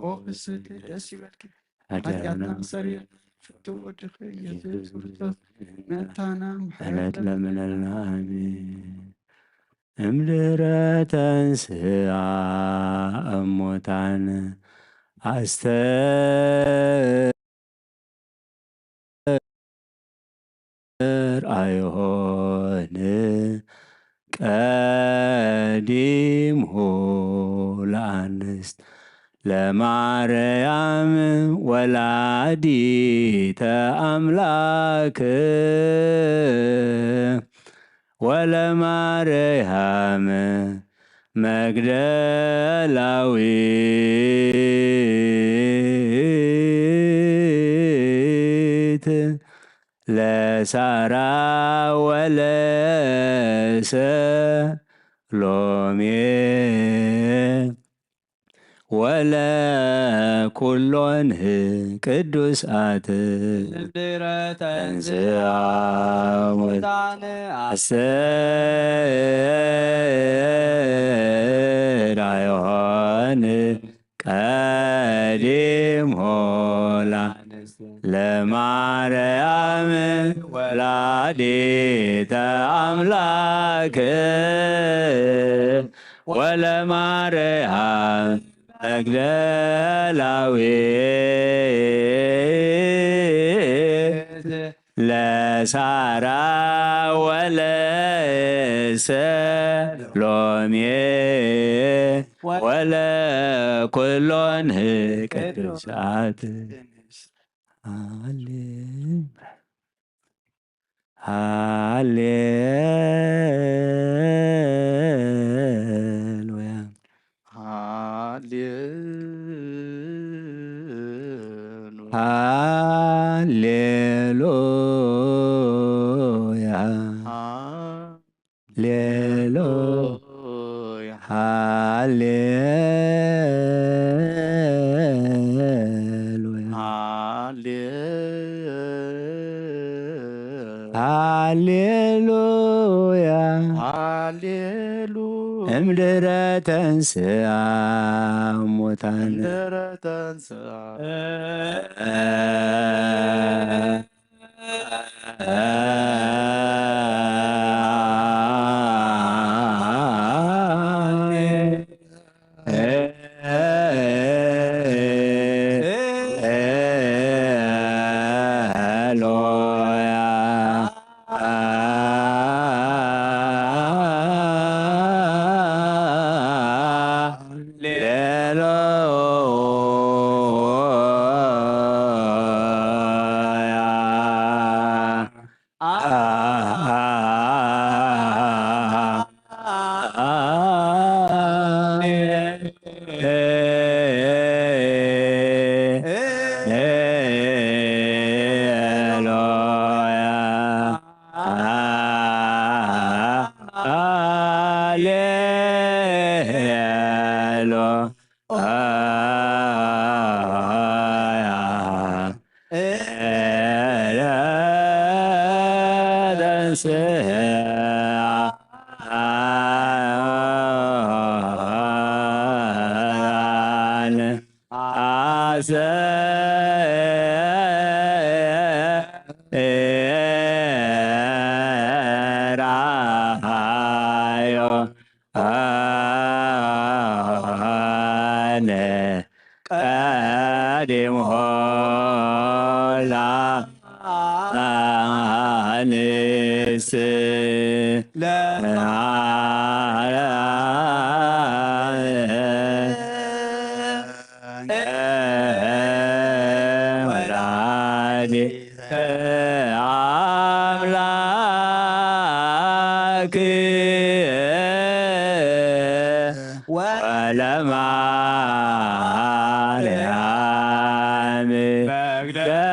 ኦ ፍስሕቲ ደስ ይበልኪ፣ ሓጢኣትና ሰሪያ ፍቱ ወድኺ ኢየሱስ ክርስቶስ መታና ምሕረት ለምነልና። ኣሜን። እምድረ ተንስኣ እሙታን ኣስተርኣዮን ቀዲምሁ ለኣንስት ለማርያም ወላዲተ ኣምላክ ወለማርያም መግደላዊት ለሳራ ወለሰሎሜ ወለኩሎን ቅዱሳት እምድረ ተንሥአ ተንሥአ ሙታን አስተርአዮን ቀዲሞላ ለማርያም ወላዲተ አምላክ ወለማርያም መግደላዊት ለሳራ ወለሰሎሜ ወለኩሎን ቅዱሳት። ሃሌ ሃሌሉያ። ሃሌሉያ። ሃሌሉያ። ሃሌሉያ። ሃሌሉያ። እምድረ ተንስአ እሙታን። አስተርአዮን ቀዲሞላ ለአንስት ወለማርያም መግደላዊ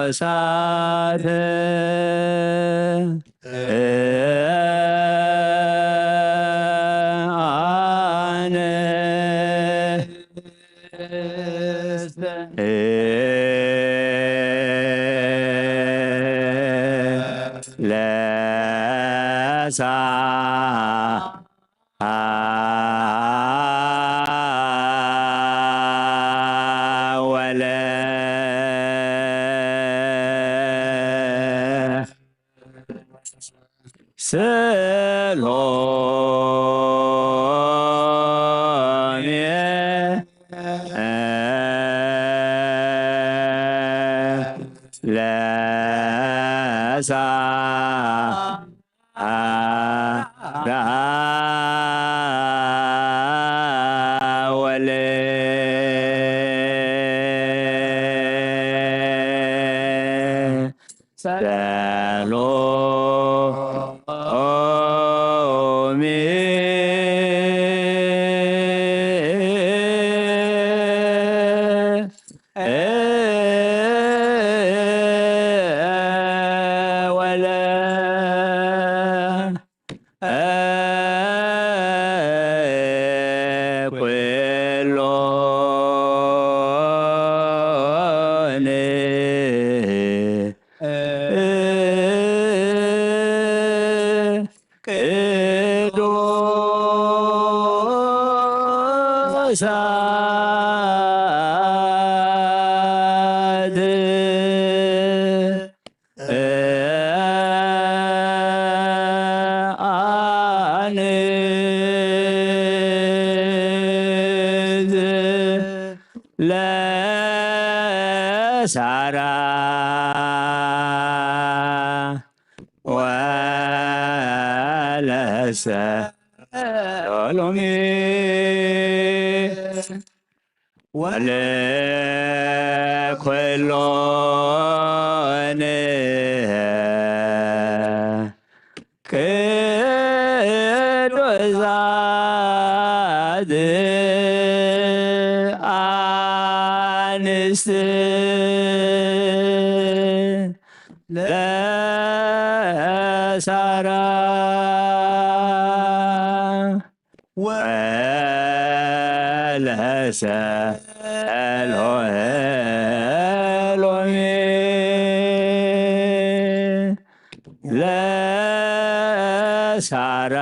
እሳት ኣነ ለሳ ወለ ሰሎሜ ለሳ ራ ወለ ሰሎሜ ወለ ኩሎን ቅዱሳት አንስት ለሳራ ወለሰሎሜ ወለኩሎን ቅዱሳት አንስት ለሳራ ወለሰሎሜ ለሳራ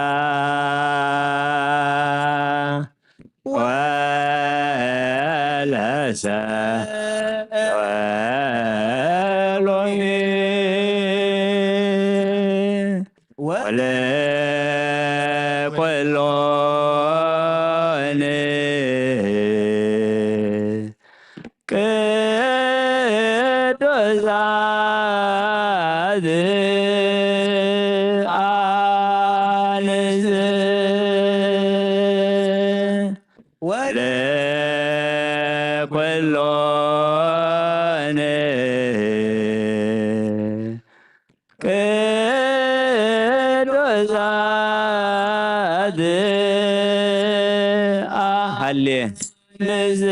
ወለሰሎሜ ወለኩሎን ቅዱሳት አንስት ወለኩሎን ቅዱሳት ሃሌ ንዝኣ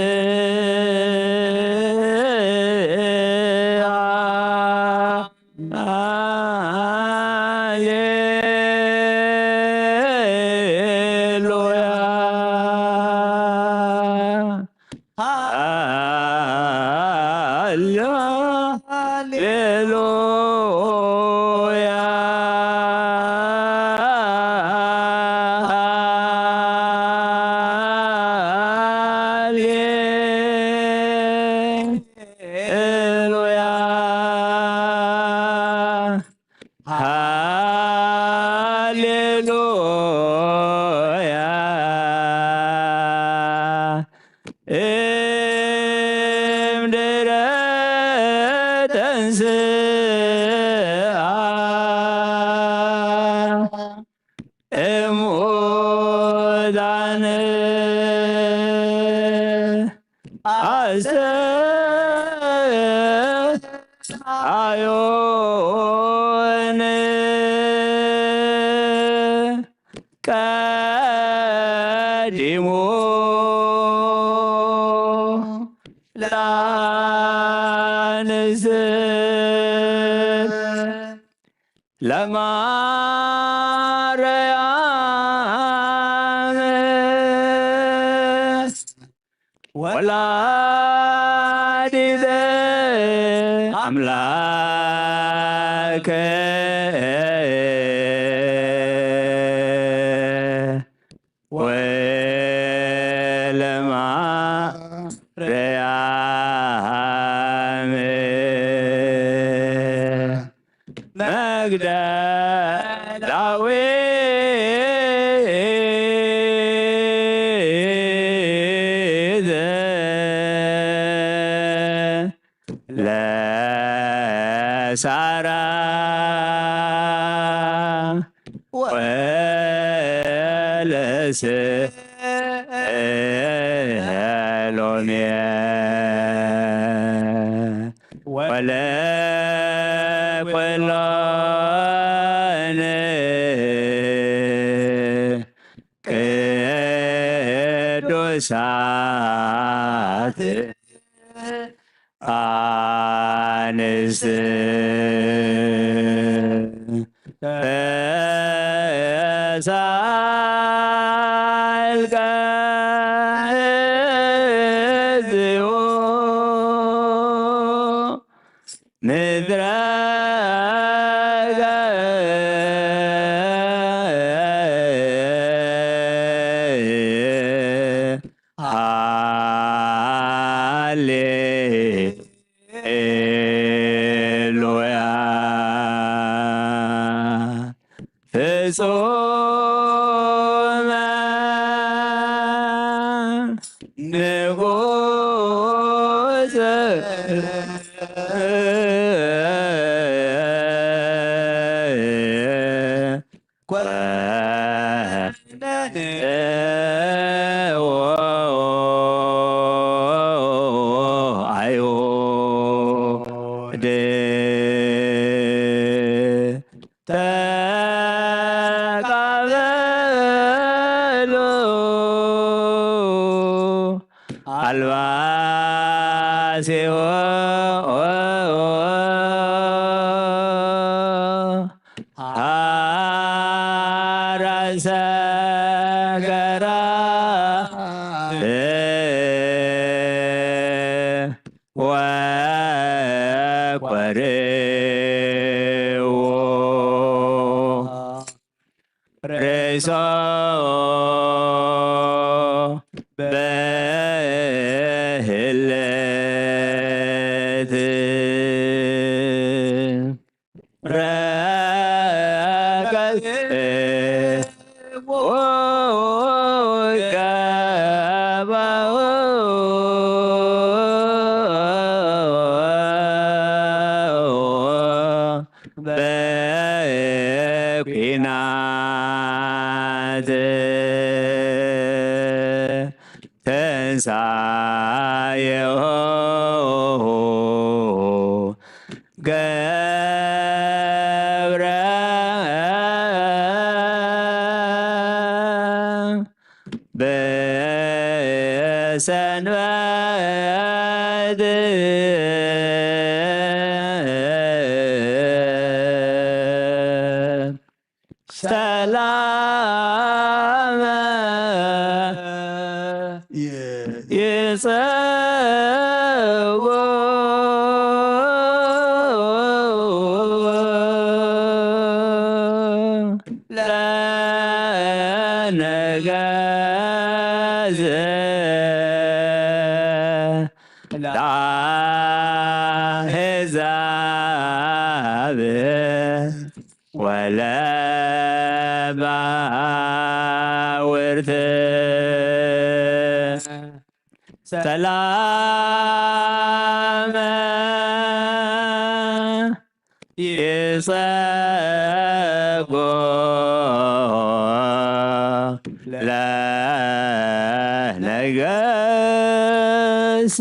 ሃሌሉያ። ሃሌ-፣ ሃሌሉያ። ሃሌ-፣ ሉያ። ሃሌሉያ። እምድረ ተንስአ እሙታን አስተርአዮን ቀዲሙ ለማርያም ወላዲተ ኣምላክ ወለማርያም መግደላዊት ለሳራ ወለሰሎሜ ወለኩሎን ቅዱሳት ኣንስት ተሳልቀ እግዚኦ ምድረ ሃሌሉያ። ፍጹመ ንጉሥ ኮነነ አይሁድ ተቀበሎ አልባሲሆ ሐረሰ ገራብ ወኮርዎ ርእሶ በህለት ረከስ ወይቀባኦ በኩናት ትንሳኤሁ ገብረ በሰንበት ሰላመ ይጸዎ ለነገዘ ለአሕዛብ ወለባውርት ሰላመ ይጸጎ ለነገስ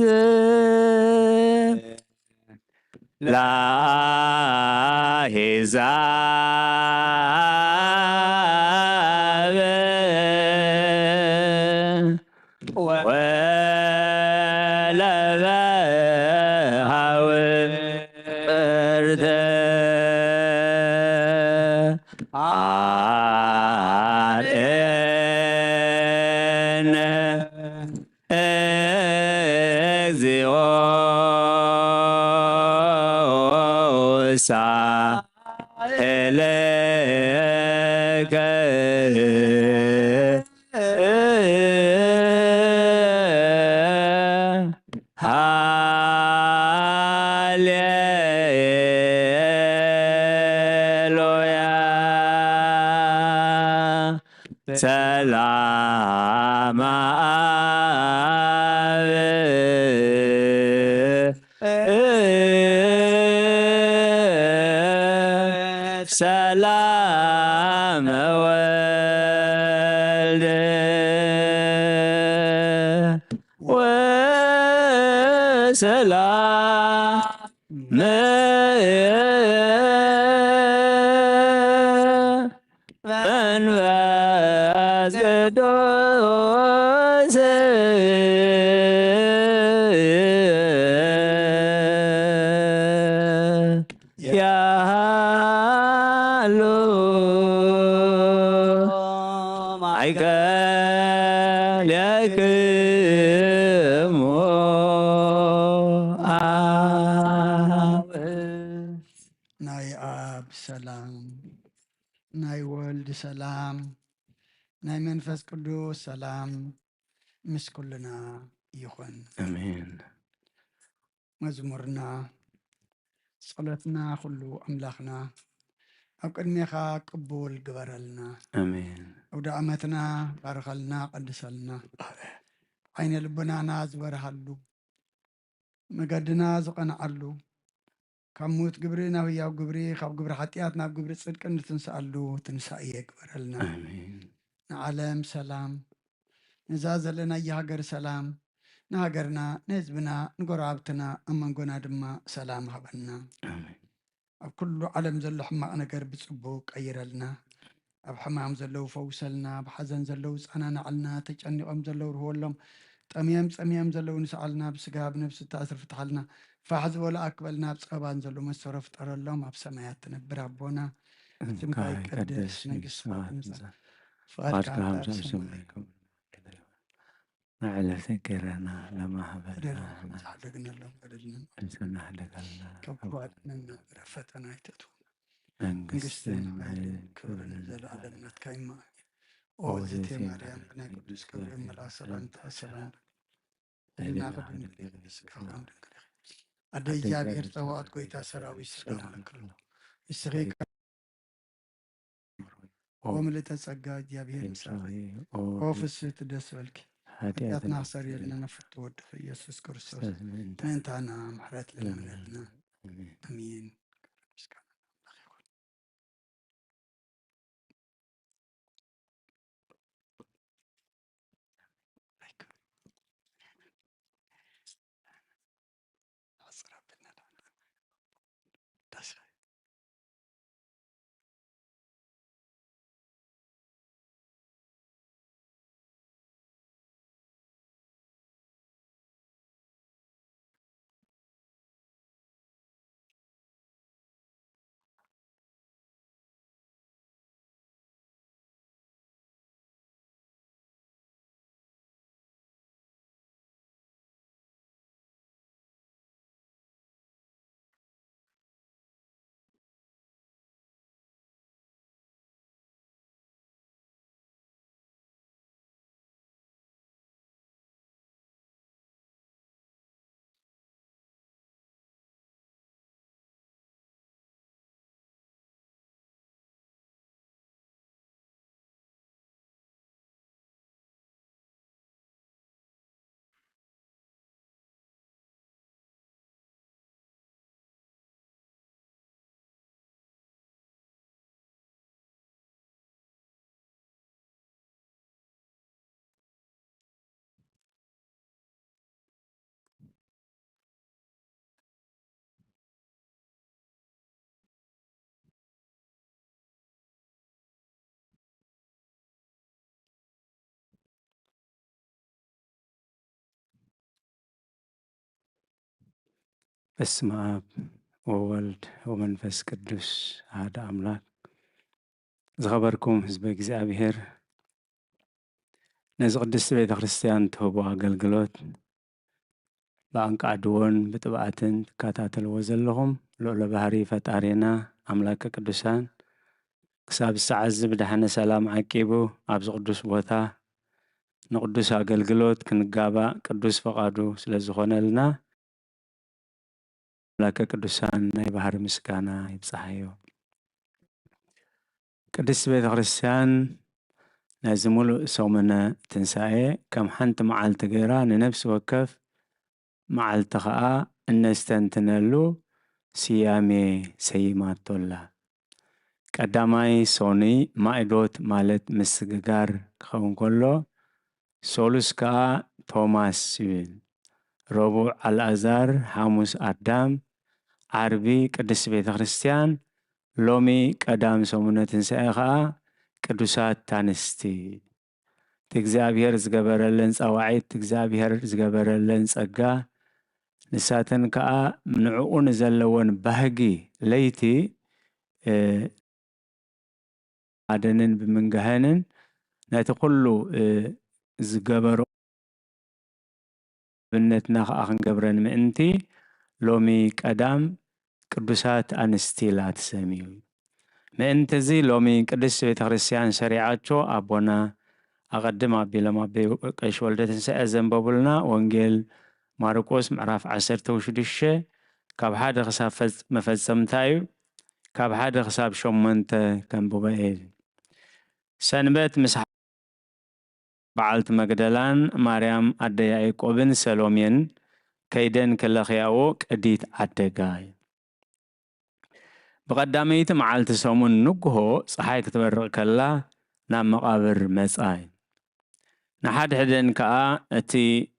ለአሕዛብ ወለበሃውርተ እግዚኦ ሳህለከ ሃሌሉያ። ሰላም አብ ሰላም ወልድ ወሰላም መንፈስ ቅዱስ ያሃሉ ማእከሌክሙ። ናይ ኣብ ሰላም፣ ናይ ወልድ ሰላም፣ ናይ መንፈስ ቅዱስ ሰላም ምስ ኩልና ይኹን። ኣሜን። መዝሙርና፣ ጸሎትና ኩሉ ኣምላኽና ኣብ ቅድሜኻ ቅቡል ግበረልና። ኣሜን። ኣውደ ዓመትና ባርኸልና፣ ቀድሰልና። ዓይነ ልቦናና ዝበርሃሉ፣ መገድና ዝቐንዓሉ፣ ካብ ምዉት ግብሪ ናብ ህያው ግብሪ፣ ካብ ግብሪ ሓጢኣት ናብ ግብሪ ጽድቂ እንትንስኣሉ ትንሳኤ ግበረልና። ኣሜን። ንዓለም ሰላም፣ ነዛ ዘለናያ ሃገር ሰላም፣ ንሃገርና፣ ንህዝብና፣ ንጎረባብትና፣ ኣብ መንጎና ድማ ሰላም ሃበና። ኣሜን። ኣብ ኩሉ ዓለም ዘሎ ሕማቕ ነገር ብጽቡቕ ቀይረልና። ኣብ ሕማም ዘለዉ ፈውሰልና፣ ኣብ ሓዘን ዘለዉ ጸናናዕልና፣ ተጨኒቖም ዘለዉ ርህወሎም፣ ጠምዮም ጸሚኦም ዘለዉ ንስዓልና፣ ብስጋ ብነብሲ እተኣስሩ ፍትሓልና፣ ፋሕ ዝበሉ ኣክበልና፣ ኣብ ጸበባን ዘለዉ መሰሮ ፍጠረሎም። ኣብ ሰማያት ትነብር ኣቦና፣ ስምካ ይቀደስ፣ መንግስትኻ ትምጻእ፣ ፍቓድካ ፍቓድካ ከምቲ ኣብ ኣብ ሰማይ ሰማይ ከምኡ ንዕለተ እንጌራና ለማህበና በደልና ከም ዝሓደግነሎም በደልና ንሰናህደገልና ካብ ክፉ ኣድነና፣ ወደ ፈተና ኣይተእትወና። መንግስትን መንግስትን ሓይልን ሓይልን ክብርን ክብርን ዘለዓለም ናትካ እዩ። እማ ኦ እግዝእትየ ማርያም፣ ብናይ ቅዱስ ገብርኤል መልኣክ ሰላምታ ሰላም፣ ህሊናኺ ድንግል እዩ፣ ስጋኺ እውን ድንግል እዩ። ኣደ እግዚኣብሔር ጸባኦት፣ ጎይታ ሰራዊት ሰላም ለኪ። ንስኺ ኦ ምልእተ ጸጋ፣ እግዚኣብሔር ምሳኺ። ኦ ፍስሕቲ ደስ በልኪ፣ ሓጢኣትና ክሰርየልና ንፍቱ ወድኺ ኢየሱስ ክርስቶስ ምእንታና ምሕረት ለምነልና። ኣሜን። በስመ አብ ወወልድ ወመንፈስ ቅዱስ አሐደ አምላክ። ዝኸበርኩም ህዝበ እግዚኣብሔር፣ ነዚ ቅድስቲ ቤተ ክርስቲያን ትህቦ ኣገልግሎት ብኣንቃድዎን ብጥብኣትን ትከታተልዎ ዘለኹም ልዑለ ባህሪ ፈጣሪና ኣምላከ ቅዱሳን ክሳብ ሰዓት እዚ ብደሓነ ሰላም ዓቂቡ ኣብዚ ቅዱስ ቦታ ንቅዱስ ኣገልግሎት ክንጋባእ ቅዱስ ፈቃዱ ስለ ዝኾነልና ኣምላከ ቅዱሳን ናይ ባህሪ ምስጋና ይብጽሓዮ። ቅድስቲ ቤተ ክርስቲያን ነዚ ሙሉእ ሰሙነ ትንሳኤ ከም ሓንቲ መዓልቲ ገይራ ንነፍሲ ወከፍ መዓልቲ ኸኣ እነስተንትነሉ ስያሜ ሰይማቶ ኣላ። ቀዳማይ ሶኑይ ማእዶት ማለት ምስግጋር ክኸውን ከሎ፣ ሶሉስ ከኣ ቶማስ ይብል። ረቡዕ ኣልኣዛር፣ ሓሙስ ኣዳም፣ ዓርቢ ቅድስቲ ቤተ ክርስቲያን፣ ሎሚ ቀዳም ሰሙነ ትንሳኤ ኸኣ ቅዱሳት ኣንስቲ። እቲ እግዚኣብሔር ዝገበረለን ጻዋዒት፣ እቲ እግዚኣብሔር ዝገበረለን ጸጋ፣ ንሳተን ከኣ ንዕኡ ንዘለወን ባህጊ ለይቲ፣ እ፣ ኣደንን ብምንጋሀንን ነቲ ኩሉ፣ እ፣ ዝገበሮ ኣብነትና ከኣ ክንገብረን ምእንቲ ሎሚ ቀዳም ቅዱሳት ኣንስቲ ኢላ ትሰምዩ። ምእንቲ እዚ ሎሚ ቅድስቲ ቤተ ክርስቲያን ሰሪዓቶ ኣቦና ኣቐድም ኣቢሎም ኣቦይ ቀሺ ወልደ ትንሳኤ ዘንበቡልና ወንጌል ማርቆስ ምዕራፍ ዓሰርተ ሽዱሽተ ካብ ሓደ ክሳብ ፈጽ-፣ መፈጸምታ እዩ። ካብ ሓደ ክሳብ ሸሞንተ ከንብቦ እየ። ሰንበት ምስ በዓልቲ መግደላን ማርያም ኣደ ያዕቆብን ሰሎሜን ከይደን ክለኽያኦ ቅዲት ዓደጋ። ብቐዳመይቲ መዓልቲ ሰሙን ንግሆ ጸሓይ ክትበርቕ ከላ ናብ መቓብር መጻ። ንሓድሕደን ከኣ እቲ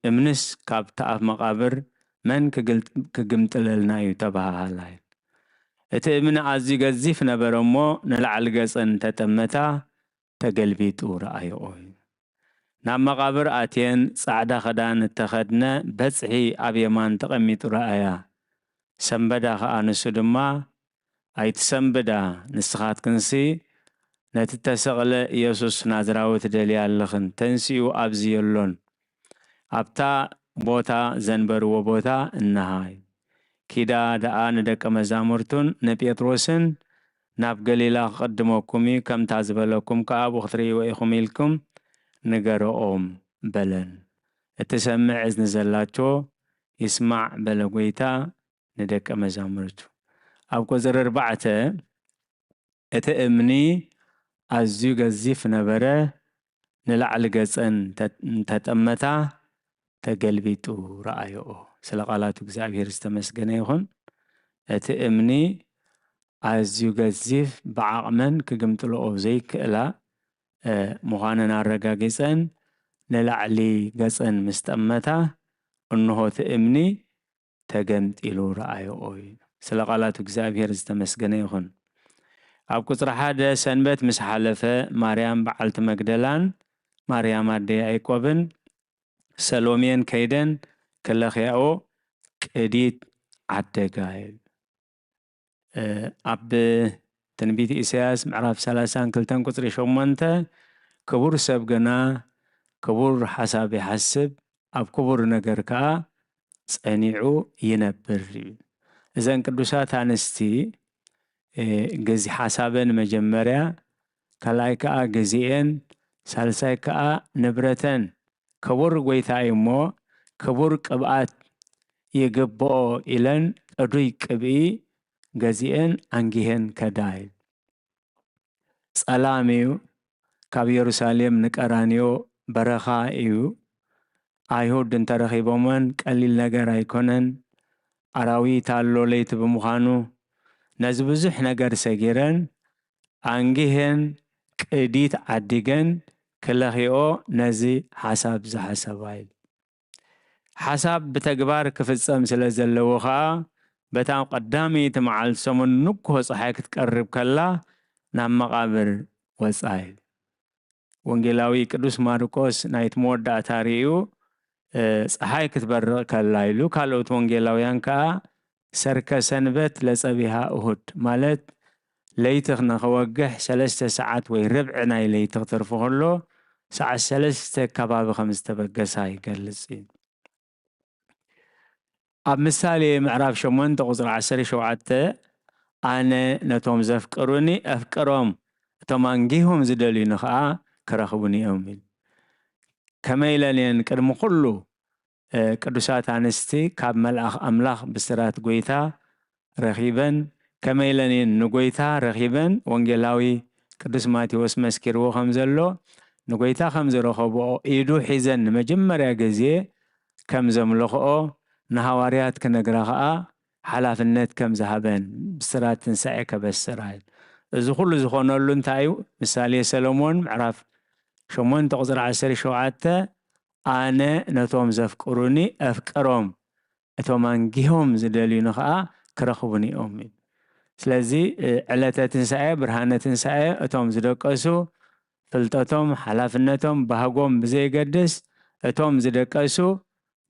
እምንስ ካብቲ ኣፍ መቓብር መን ክግልጥ-፣ ክግምጥለልና እዩ ተበሃሃላ። እቲ እምኒ ኣዝዩ ገዚፍ ነበረ እሞ ንላዕሊ ገጸን ተጠመታ፣ ተገልቢጡ ረኣየኦ። ናብ መቓብር ኣትየን ጻዕዳ ክዳን እተኸድነ በጽሒ ኣብ የማን ተቐሚጡ ረኣያ። ሰንበዳ ኸኣ ንሱ ድማ፣ "ኣይትሰንብዳ፣ ንስኻትክንሲ ነቲ እተሰቕለ ኢየሱስ ናዝራዊ ትደልያ ኣለኽን፣ ተንሲኡ ኣብዚ የሎን። ኣብታ ቦታ ዘንበርዎ ቦታ እንሃ እዩ። ኪዳ ደኣ ንደቀ መዛሙርቱን ንጴጥሮስን ናብ ገሊላ ክቕድመኩም እዩ፣ ከምታ ዝበለኩም ከኣ ኣብኡ ክትርእይዎ ኢኹም ኢልኩም ንገረኦም" በለን። "እትሰምዕ እዝኒ ዘላቶ ይስማዕ" በለ ጐይታ ንደቀ መዛሙርቱ። ኣብ ቁጽሪ ኣርባዕተ፣ እቲ እምኒ ኣዝዩ ገዚፍ ነበረ፣ ንላዕሊ ገጸን እንተ-፣ እንተጠመታ ተገልቢጡ ረኣየኦ። ስለ ቃላቱ እግዚኣብሔር ዝተመስገነ ይኹን። እቲ እምኒ ኣዝዩ ገዚፍ፣ ብዓቕመን ክግምጥልኦ ዘይክእላ፣ እ፣ ምዃነን ኣረጋጊጸን ንላዕሊ ገጸን ምስ ጠመታ፣ እንሆ እቲ እምኒ ተገምጢሉ ረኣየኦ እዩ። ስለ ቃላቱ እግዚኣብሔር ዝተመስገነ ይኹን። ኣብ ቁጽሪ ሓደ ሰንበት ምስ ሓለፈ፣ ማርያም በዓልቲ መግደላን ማርያም ኣደ ያዕቆብን ሰሎሜን ከይደን ክለኽያኦ ቅዲት ዓደጋ እዩ። እ፣ ኣብ ትንቢት ኢሳያስ ምዕራፍ ሰላሳን ክልተን ቁጽሪ ሸሞንተ፣ "ክቡር ሰብ ግና ክቡር ሓሳብ ይሓስብ፣ ኣብ ክቡር ነገር ከኣ ጸኒዑ ይነብር" ይብል። እዘን ቅዱሳት ኣንስቲ፣ እ፣ ግዜ ሓሳበን መጀመርያ፣ ካልኣይ ከኣ ግዜኤን፣ ሳልሳይ ከኣ ንብረተን፣ ክቡር ጐይታ እዩ እሞ ክቡር ቅብኣት ይግብኦ ኢለን ቅዱይ ቅብኢ ገዚኤን ኣንጊሄን ከዳ። ጸላም እዩ፣ ካብ የሩሳሌም ንቀራንዮ በረኻ እዩ። ኣይሁድ እንተረኺቦመን ቀሊል ነገር ኣይኮነን። ኣራዊት ኣሎ ለይቲ ብምዃኑ፣ ነዚ ብዙሕ ነገር ሰጊረን ኣንጊሄን ቅዲት ዓዲገን ክለኽይኦ ነዚ ሓሳብ ዝሓሰባ እዩ። ሓሳብ ብተግባር ክፍጸም ስለ ዘለዎ ኸኣ፣ በታ ቀዳመይቲ መዓልቲ ሰሙን ንግሆ ጸሓይ ክትቀርብ ከላ፣ ናብ መቓብር ወጻ ኢሉ። ወንጌላዊ ቅዱስ ማርቆስ ናይቲ መወዳእታ ርእዩ፣ እ፣ ጸሓይ ክትበርቕ ከላ ኢሉ፣ ካልኦት ወንጌላውያን ከኣ፣ ሰርከ ሰንበት ለጸቢሃ እሁድ፣ ማለት ለይቲ ንኸወግሕ ሰለስተ ሰዓት ወይ ርብዒ ናይ ለይቲ ክትርፉ ከሎ፣ ሰዓት ሰለስተ ከባቢ ከም ዝተበገሳ ይገልጽ እዩ። ኣብ ምሳሌ ምዕራፍ ሸሞንተ ቁጽሪ ዓሰርተ ሸውዓተ፣ ኣነ ነቶም ዘፍቅሩኒ ኣፍቅሮም፣ እቶም ኣንጊሆም ዝደልዩኒ ኸኣ ክረኽቡኒ እዮም ኢሉ። ከመይ ኢለን እየን ቅድሚ ኩሉ ቅዱሳት ኣንስቲ ካብ መልኣኽ ኣምላኽ ብስራት ጐይታ ረኺበን፣ ከመይ ኢለን እየን ንጐይታ ረኺበን? ወንጌላዊ ቅዱስ ማቴዎስ መስኪርዎ ከም ዘሎ፣ ንጐይታ ከም ዝረኸብኦ፣ ኢዱ ሒዘን ንመጀመርያ ግዜ ከም ዘምለኽኦ፣ ንሃዋርያት ክነግራ ኸኣ ሓላፍነት ከም ዝሃበን ብስራት ትንሳኤ ከበስራ እዩ። እዚ ኩሉ ዝኾነሉ እንታይ እዩ? ምሳሌ ሰሎሞን ምዕራፍ ሸሞንተ ቁጽሪ ዓሰርተ ሸውዓተ፣ ኣነ ነቶም ዘፍቅሩኒ ኣፍቅሮም፣ እቶም ኣንጊሆም ዝደልዩኒ ኸኣ ክረኽቡኒ እዮም። ስለዚ ዕለተ ትንሳኤ፣ ብርሃነ ትንሳኤ፣ እቶም ዝደቀሱ፣ ፍልጠቶም፣ ሓላፍነቶም፣ ባህጎም ብዘይገድስ፣ እቶም ዝደቀሱ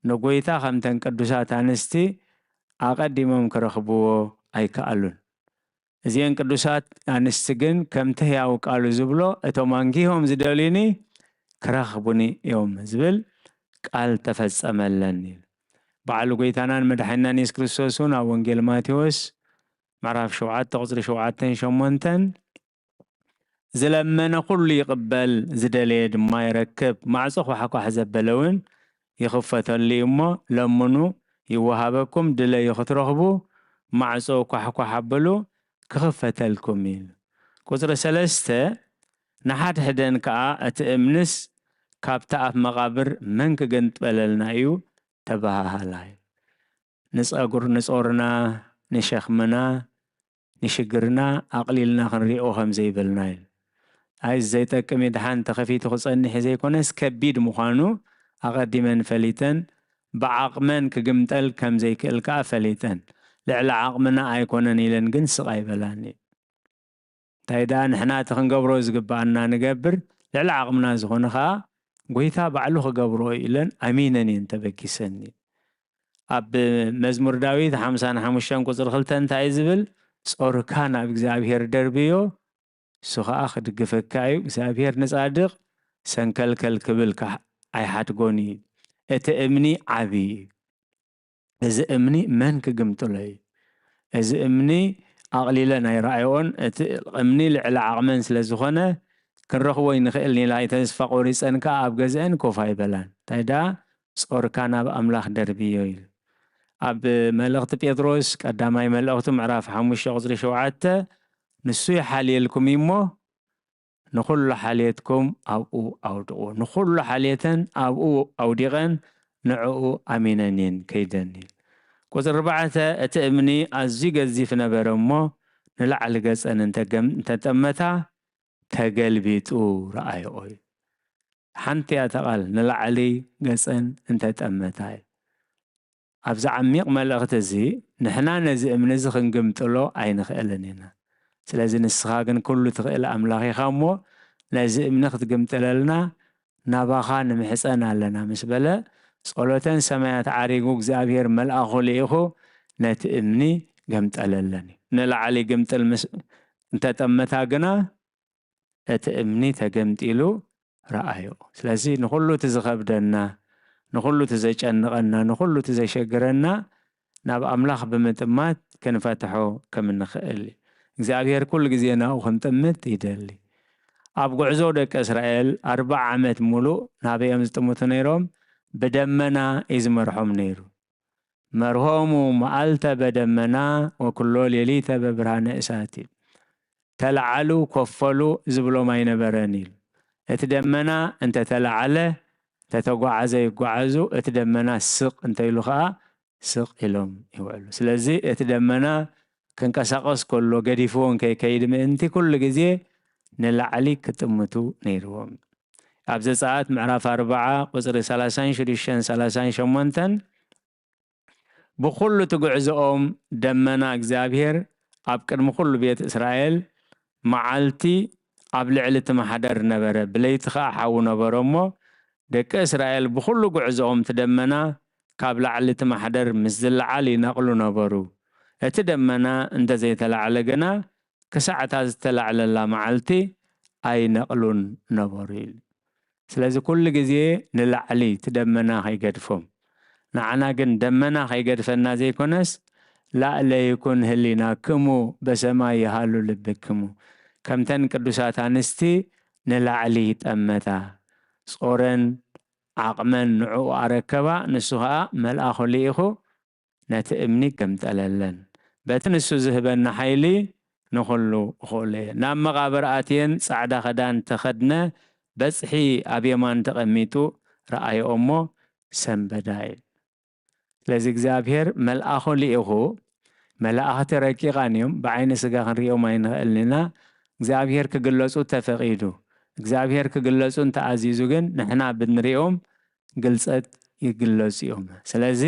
ንጎይታ ከምተን ቅዱሳት ኣንስቲ ኣቐዲሞም ክረኽብዎ ኣይከኣሉን። እዚኤን ቅዱሳት ኣንስቲ ግን ከምቲ ህያው ቃሉ ዝብሎ፣ እቶም ኣንጊሆም ዝደልዩኒ ክረኽቡኒ እዮም ዝብል ቃል ተፈጸመለን። በዓሉ ጎይታናን መድሓኒናን የሱስ ክርስቶስ እውን ኣብ ወንጌል ማቴዎስ ምዕራፍ ሸውዓተ ቁጽሪ ሸውዓተን ሸሞንተን፣ ዝለመነ ኩሉ ይቕበል፣ ዝደለየ ድማ ይረክብ። ማዕጾ ኳሕኳሕ ዘበለ እውን ይኽፈተሉ እዩ እሞ፣ ለምኑ ይወሃበኩም፣ ድለዩ ክትረኽቡ፣ ማዕጾ ኳሕኳሕ ኣብሉ ክኽፈተልኩም እዩ። ቁጽሪ ሰለስተ፣ ንሓድሕደን ከኣ እቲ እምንስ ካብቲ ኣፍ መቓብር መን ክግንጥበለልና እዩ ተበሃሃላ እዩ። ንጸጉር ንጾርና ንሸኽምና ንሽግርና ኣቕሊልና ክንሪኦ ከም ዘይብልና እዩ። ኣይ ዘይጠቅም እዩ፣ ድሓን ተኸፊቱ ክጸንሕ ዘይኮነስ ከቢድ ምዃኑ ኣቐዲመን ፈሊጠን፣ ብዓቕመን ክግምጠል ከም ዘይክእል ከኣ ፈሊጠን፣ ልዕሊ ዓቕምና ኣይኮነን ኢለን ግን ስቕ ኣይበላን እዩ። እንታይ ደኣ ንሕና እቲ ክንገብሮ ዝግብኣና ንገብር፣ ልዕሊ ዓቕምና ዝኾነ ኸኣ ጎይታ ባዕሉ ክገብሮ እዩ ኢለን ኣሚነን እየን ተበጊሰን። ኣብ መዝሙር ዳዊት ሓምሳን ሓሙሽተን ቁጽሪ ክልተ እንታይ እዩ ዝብል? "ጾርካ ናብ እግዚኣብሔር ደርብዮ፣ እሱ ኸኣ ክድግፈካ እዩ። እግዚኣብሔር ንጻድቕ ሰንከልከል ክብል ከ ኣይሓድጎን እዩ። እቲ እምኒ ዓቢ እዩ። እዚ እምኒ መን ክግምጥሎ እዩ?" እዚ እምኒ ኣቕሊለን ኣይረኣይኦን። እቲ እምኒ ልዕሊ ዓቕመን ስለ ዝኾነ፣ ክንረኽቦ ኣይንኽእልን ኢላ ተስፋ ቆሪጸን ከኣ ኣብ ገዝአን ኮፍ ኣይበላን። እንታይ ደኣ ጾርካ ናብ ኣምላኽ ደርብዮ ኢሉ። ኣብ መልእኽቲ ጴጥሮስ ቀዳማይ መልእኽቱ ምዕራፍ ሓሙሽተ ቁጽሪ ሸውዓተ፣ "ንሱ ይሓልየልኩም እዩ እሞ፣ ንኹሉ ሓልየትኩም ኣብኡ ኣውድቑ።" ንኹሉ ሓልየተን ኣብኡ ኣውዲቐን ንዕኡ ኣሚነን እየን ከይደን ኢሉ። ቁጽሪ ኣርባዕተ፣ እቲ እምኒ ኣዝዩ ገዚፍ ነበረ እሞ፣ ንላዕሊ ገጸን እንተገም-፣ እንተጠመታ፣ ተገልቢጡ ረኣየኦ እዩ። ሓንቲ እያ እታ ቃል፣ ንላዕሊ ገጸን እንተጠመታ እዩ። ኣብዚ ዓሚቕ መልእኽቲ እዚ፣ ንሕና ነዚ እምኒ እዚ ክንግምጥሎ ኣይንኽእልን ኢና። ስለዚ ንስኻ ግን ኩሉ ትኽእል ኣምላኽ ኢኻ እሞ፣ ነዚ እምኒ ክትግምጥለልና ናባኻ ንምሕጸን ኣለና ምስ በለ፣ ጸሎተን ሰማያት ዓሪጉ፣ እግዚኣብሔር መልኣኹ ልኢኹ ነቲ እምኒ ገምጠለለን እዩ። ንላዕሊ ግምጥል ምስ እንተጠመታ ግና፣ እቲ እምኒ ተገምጢሉ ረኣዮ። ስለዚ ንኹሉ እቲ ዝኸብደና፣ ንኹሉ እቲ ዘጨንቐና፣ ንኹሉ እቲ ዘሸግረና ናብ ኣምላኽ ብምጥማት ክንፈትሖ ከም እንኽእል እዩ። እግዚኣብሔር ኩሉ ግዜ ናብኡ ክንጥምት ይደሊ። ኣብ ጉዕዞ ደቂ እስራኤል ኣርብዓ ዓመት ሙሉእ ናበይ እዮም ዝጥምቱ ነይሮም? ብደመና እዩ ዝመርሖም ነይሩ። "መርሆሙ መዓልተ በደመና ወኩሎ ሌሊተ በብርሃነ እሳት" እዩ። "ተለዓሉ፣ ኮፈሉ" ዝብሎም ኣይነበረን ኢሉ። እቲ ደመና እንተተለዓለ፣ እንተተጓዓዘ ይጓዓዙ፣ እቲ ደመና ስቕ እንተኢሉ ኸኣ ስቕ ኢሎም ይውዕሉ። ስለዚ እቲ ደመና ክንቀሳቐስ ከሎ ገዲፍዎ እንከይከይድ ምእንቲ ኩሉ ግዜ ንላዕሊ ክጥምቱ ነይርዎም። ኣብ ዘጸኣት ምዕራፍ ኣርብዓ ቁጽሪ ሰላሳን ሽዱሽተን ሰላሳን ሸሞንተን፣ ብኹሉ እቲ ጉዕዞኦም ደመና እግዚኣብሔር ኣብ ቅድሚ ኩሉ ቤት እስራኤል መዓልቲ ኣብ ልዕሊ እቲ ማሕደር ነበረ፣ ብለይቲ ኸኣ ሓዊ ነበሮ እሞ፣ ደቂ እስራኤል ብኹሉ ጉዕዞኦም እቲ ደመና ካብ ላዕሊ እቲ ማሕደር ምስ ዝለዓል ይነቕሉ ነበሩ። እቲ ደመና እንተ ዘይተላዕለ ግና፣ ክሳዕ እታ ዝተላዕለላ መዓልቲ ኣይነቕሉን ነበሩ ኢሉ። ስለዚ ኩሉ ግዜ ንላዕሊ እቲ ደመና ከይገድፎም፣ ንዓና ግን ደመና ከይገድፈና ዘይኮነስ፣ ላዕለ ይኩን ህሊናክሙ በሰማይ ይሃሉ ልብክሙ፣ ከምተን ቅዱሳት ኣንስቲ ንላዕሊ ይጠመታ፣ ጾረን ዓቕመን ንዕኡ ኣረከባ፣ ንሱ ኸኣ መልኣኹ ልኢኹ ነቲ እምኒ ገምጠለለን። በቲ ንሱ ዝህበኒ ሓይሊ ንኹሉ እኽእሎ እየ። ናብ መቓብር ኣትየን ጻዕዳ ኽዳን ተኸድነ በጽሒ ኣብ የማን ተቐሚጡ ረኣዮ እሞ ሰንበዳ እዩ። ስለዚ እግዚኣብሔር መልኣኹ ልኢኹ፣ መላእኽቲ ረቂቓን እዮም፣ ብዓይኒ ስጋ ክንሪኦም ኣይንኽእልን ኢና። እግዚኣብሔር ክግለጹ ተፈቒዱ፣ እግዚኣብሔር ክግለጹ እንተኣዚዙ ግን ንሕና ብንሪኦም ግልጸት ይግለጹ እዮም። ስለዚ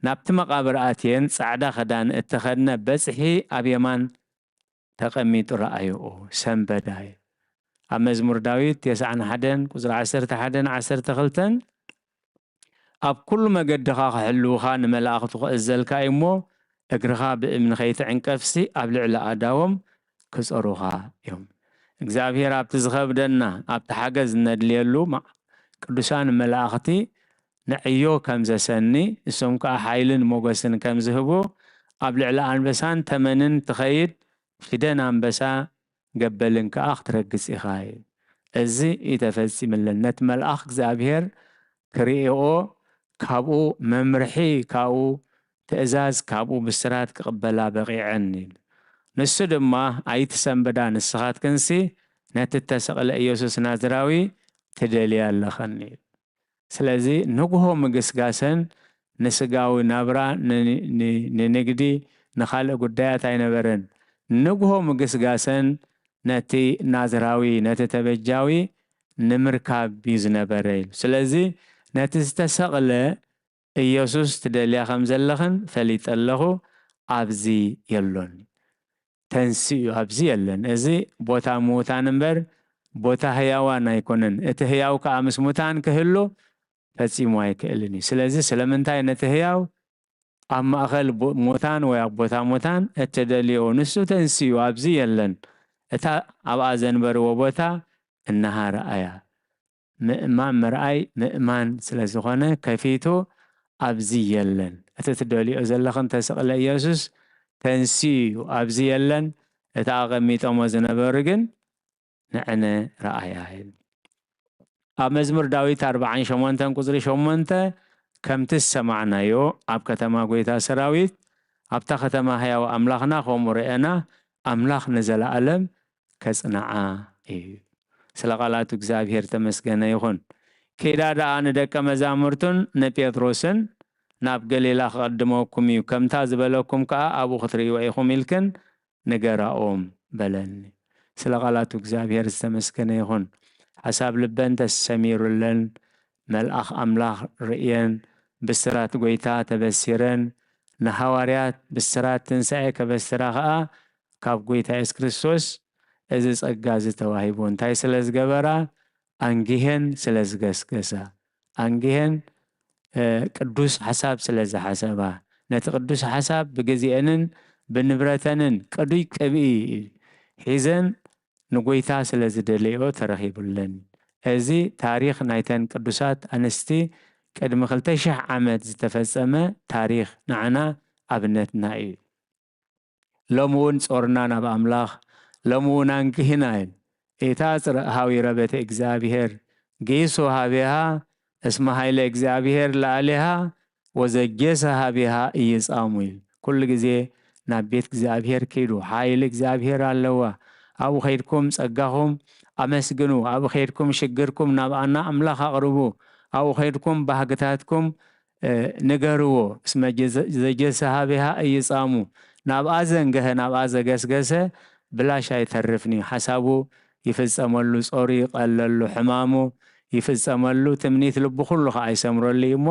ናብቲ መቓብር ኣትየን ጻዕዳ ኽዳን እተኸድነ በጽሒ ኣብ የማን ተቐሚጡ ረኣይኦ፣ ሰንበዳይ። ኣብ መዝሙር ዳዊት ተስዓን ሓደን ቁጽሪ ዓሰርተ ሓደን ዓሰርተ ክልተን፣ ኣብ ኩሉ መገድኻ ክሕልውኻ ንመላእኽቱ ክእዘልካ እዩ እሞ፣ እግርኻ ብእምኒ ከይትዕንቀፍሲ ኣብ ልዕሊ ኣእዳዎም ክጸሩኻ እዮም። እግዚኣብሔር ኣብቲ ዝኸብደና፣ ኣብቲ ሓገዝ እነድልየሉ ማ-፣ ቅዱሳን መላእኽቲ ንዕዮ ከም ዘሰኒ፣ እሶም ከኣ ሓይልን ሞገስን ከም ዝህቡ፣ ኣብ ልዕሊ ኣንበሳን ተመንን ትኸይድ፣ ፊደን ኣንበሳ ገበልን ከኣ ክትረግጽ ኢኻ እዩ። እዚ እዩ ተፈጺምለን። ነቲ መልኣኽ እግዚኣብሔር ክርእይኦ፣ ካብኡ መምርሒ፣ ካብኡ ትእዛዝ፣ ካብኡ ብስራት ክቕበላ በቒዐን ኢሉ። ንሱ ድማ፣ ኣይትሰንብዳ፣ ንስኻትክንሲ ነቲ እተሰቕለ ኢየሱስ ናዝራዊ ትደልያ ኣለኽን ኢሉ። ስለዚ ንግሆ ምግስጋሰን ንስጋዊ ናብራ፣ ን-፣ ን-፣ ንንግዲ፣ ንኻልእ ጉዳያት ኣይነበረን። ንግሆ ምግስጋሰን ነቲ ናዝራዊ፣ ነቲ ተበጃዊ ንምርካብ እዩ ዝነበረ ኢሉ። ስለዚ ነቲ ዝተሰቕለ ኢየሱስ ትደልያ ከም ዘለኽን ፈሊጠ ኣለኹ፣ ኣብዚ የሎን። ተንሲኡ ኣብዚ የለን። እዚ ቦታ ምዉታን እምበር ቦታ ህያዋን ኣይኮነን። እቲ ህያው ከኣ ምስ ሙታን ክህሉ ፈጺሙ ኣይክእልን እዩ። ስለዚ ስለምንታይ ነቲ ህያው ኣብ ማእከል ቦ-፣ ሙታን ወይ ኣብ ቦታ ሙታን እትደልዮ? ንሱ ተንሲኡ ኣብዚ የለን። እታ ኣብኣ ዘንበርዎ ቦታ እንሃ ረኣያ። ምእማን ምርኣይ ምእማን ስለ ዝኾነ ከፊቱ ኣብዚ የለን። እቲ ትደልዮ ዘለኽን ተሰቕለ ኢየሱስ ተንሲኡ እዩ፣ ኣብዚ የለን። እቲ ኣቐሚጦሞ ዝነበሩ ግን ንዕነ ረኣያ። ኣብ መዝሙር ዳዊት ኣርብዓን ሸሞንተን ቁጽሪ ሸሞንተ ከምቲ ዝሰማዕናዮ ኣብ ከተማ ጐይታ ሰራዊት፣ ኣብታ ከተማ ህያው ኣምላኽና ከምኡ ረኣና፣ ኣምላኽ ንዘለኣለም ከጽንዓ እዩ። ስለ ቃላቱ እግዚኣብሔር ተመስገነ ይኹን። ኪዳ ደኣ ንደቀ መዛሙርቱን ንጴጥሮስን ናብ ገሊላ ክቐድመኩም እዩ፣ ከምታ ዝበለኩም ከኣ ኣብኡ ክትርእይዎ ኢኹም ኢልክን ንገራኦም በለኒ። ስለ ቃላቱ እግዚኣብሔር ዝተመስገነ ይኹን። ሓሳብ ልበን ተሰሚሩለን፣ መልኣኽ ኣምላኽ ርእየን፣ ብስራት ጐይታ ተበሲረን፣ ንሃዋርያት ብስራት ትንሳኤ ከበስራ ኸኣ ካብ ጐይታ የሱስ ክርስቶስ እዚ ጸጋ እዚ ተዋሂቡ። እንታይ ስለ ዝገበራ? ኣንጊሄን ስለ ዝገስገሳ። ኣንጊሄን፣ እ፣ ቅዱስ ሓሳብ ስለ ዝሓሰባ፣ ነቲ ቅዱስ ሓሳብ ብግዜአንን ብንብረተንን ቅዱይ ቅብኢ ሒዘን ንጐይታ ስለ ዝደለይኦ ተረኺቡለን። እዚ ታሪኽ ናይተን ቅዱሳት ኣንስቲ ቅድሚ ክልተ ሽሕ ዓመት ዝተፈጸመ ታሪኽ ንዓና ኣብነትና እዩ። ሎሚ እውን ጾርና ናብ ኣምላኽ፣ ሎሚ እውን ኣንግህና እዩ። ኢታጽር ሀዊረ ቤተ እግዚኣብሔር፣ ጌሶ ሀቤሃ እስመ ኃይለ እግዚኣብሔር ለዓሌሃ ወዘጌሰ ሀቤሃ ኢይጻሙ እዩ። ኩሉ ግዜ ናብ ቤት እግዚኣብሔር ኪዱ፣ ሓይሊ እግዚኣብሔር ኣለዋ። ኣብኡ ኸይድኩም ጸጋኹም ኣመስግኑ፣ ኣብኡ ኸይድኩም ሽግርኩም ናብኣና ኣምላኽ ኣቕርቡ፣ ኣብኡ ኸይድኩም ባህግታትኩም እ፣ ንገርዎ፣ እስመ ጀዘ-፣ ዘጀሰ ሀቤሃ ኢይጻሙ። ናብኣ ዘንገሀ፣ ናብኣ ዘገስገሰ ብላሽ ኣይተርፍን እዩ። ሓሳቡ ይፍጸመሉ፣ ጾሩ ይቐለሉ፣ ሕማሙ ይፍጸመሉ፣ ትምኒት ልቡ ኩሉ ኸኣ ይሰምረሉ እዩ እሞ፣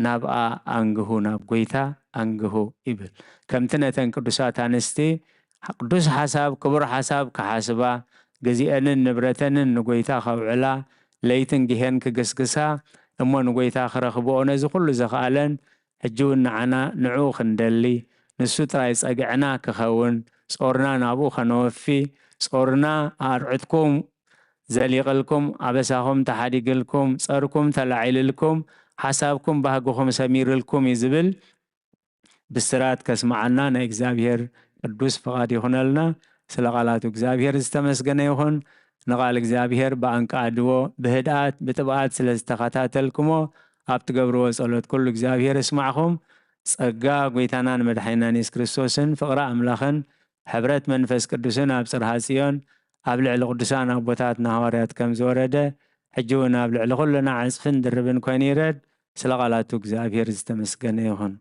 ናብኣ ኣንግሁ፣ ናብ ጐይታ ኣንግሁ ይብል። ከምቲ ነተን ቅዱሳት ኣንስቲ ቅዱስ ሓሳብ፣ ክቡር ሓሳብ ክሓስባ፣ ግዜአንን ንብረተንን ንጐይታ ከውዕላ፣ ለይትን ግሄን ክግስግሳ፣ እሞ ንጐይታ ክረኽብኦ ነዚ ኩሉ ዘኽኣለን፣ ሕጂ እውን ንዓና ንዕኡ ክንደሊ፣ ንሱ ጥራይ ጸግዕና ክኸውን፣ ጾርና ናብኡ ከነወፊ፣ ጾርና ኣርዕድኩም ዘሊቕልኩም፣ ኣበሳኹም ተሓዲግልኩም፣ ጸርኩም ተላዒልልኩም፣ ሓሳብኩም ባህግኹም ሰሚርልኩም እዩ ዝብል ብስራት ከስምዓና ናይ እግዚኣብሔር ቅዱስ ፍቓድ ይኹነልና። ስለ ቃላቱ እግዚኣብሔር ዝተመስገነ ይኹን። ንቓል እግዚኣብሔር ብኣንቃድዎ ብህድኣት ብጥብኣት ስለ ዝተኸታተልኩሞ፣ ኣብ ትገብርዎ ጸሎት ኩሉ እግዚኣብሔር ይስማዕኹም። ጸጋ ጐይታናን መድሓኒናን የሱስ ክርስቶስን ፍቕሪ ኣምላኽን ሕብረት መንፈስ ቅዱስን ኣብ ጽርሃ ጽዮን ኣብ ልዕሊ ቅዱሳን ኣቦታትና ሃዋርያት ከም ዝወረደ፣ ሕጂ እውን ኣብ ልዕሊ ኩልና ዕጽፍን ድርብን ኮይኑ ይረድ። ስለ ቃላቱ እግዚኣብሔር ዝተመስገነ ይኹን።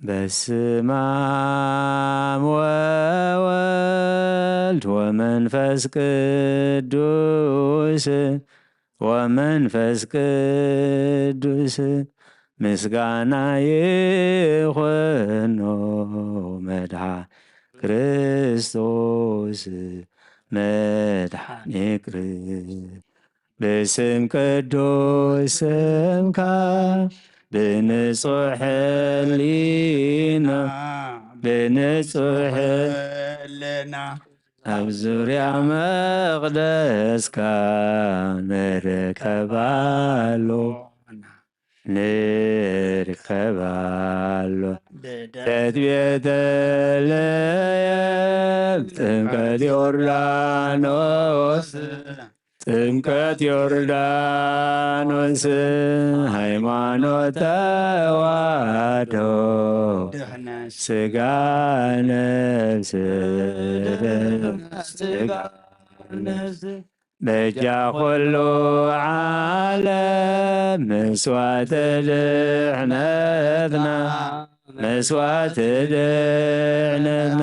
በስመ አብ ወወልድ ወመንፈስ ቅዱስ፣ ወመንፈስ ቅዱስ ምስጋና ይኹኖ መድኃ ክርስቶስ መድኃኒት ብስም ቅዱስ ስምካ ብንጹሕ ሕሊና፣ ብንጹሕ ሕልና ኣብ ዙርያ መቕደስካ ንርከብ ኣሎ፣ ንርከብ ኣሎ። ልደት ቤተልሔም ጥምቀት ዮርዳኖስ፣ ጥምቀት ዮርዳኖስ ሃይማኖት ተዋህዶ ድሕነት ስጋ ነፍስ ስጋ ነፍስ በጃ ኩሉ ዓለም መስዋዕቲ ድሕነትና፣ መስዋዕቲ ድሕነትና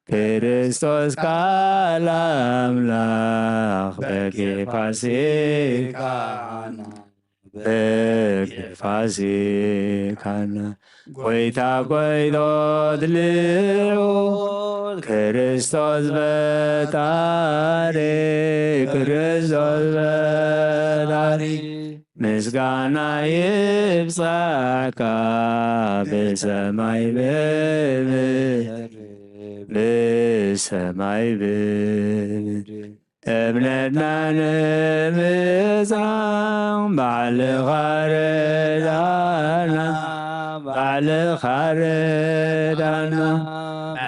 ክርስቶስ ቃል ኣምላኽ በጌ ፋሲካና፣ በጌ ፋሲካና ጐይታ ጐይቶት ልዑል ክርስቶስ ፈጣሪ፣ ክርስቶስ ፈጣሪ ምስጋና ይብጻሕካ ብሰማይ ብምድሪ፣ ብሰማይ ብምድሪ። እምነትና ንምጽናዕ ባዕልኻ ርዳና፣ ባዕልኻ ርዳና።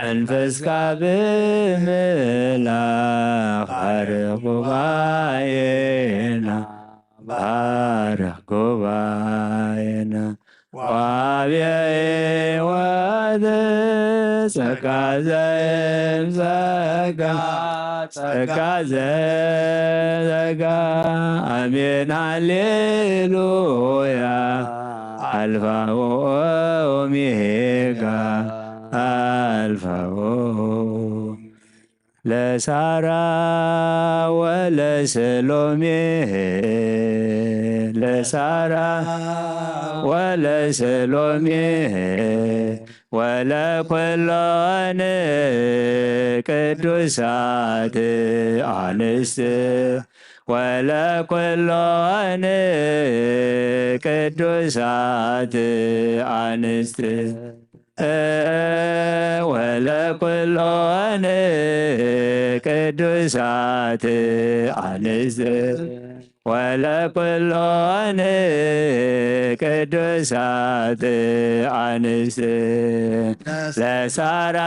መንፈስካ ብምምላኽ ባርኽ ጉባኤና፣ ባርኽ ጉባኤና። ወሃብየ ሕይወት ጸጋ ዘእም ጸጋ፣ ጸጋ ዘእም ጸጋ። ኣሜን ሃሌሉያ። ኣልፋ ወኦሜጋ፣ ኣልፋ ወ ለሳራ ወለሰሎሜ፣ ለሳራ ወለሰሎሜ፣ ወለኩሎን ቅዱሳት አንስት፣ ወለኩሎን ቅዱሳት አንስት። ወለኩሎን ቅዱሳት አንስት፣ ወለኩሎን ቅዱሳት አንስት፣ ለሳራ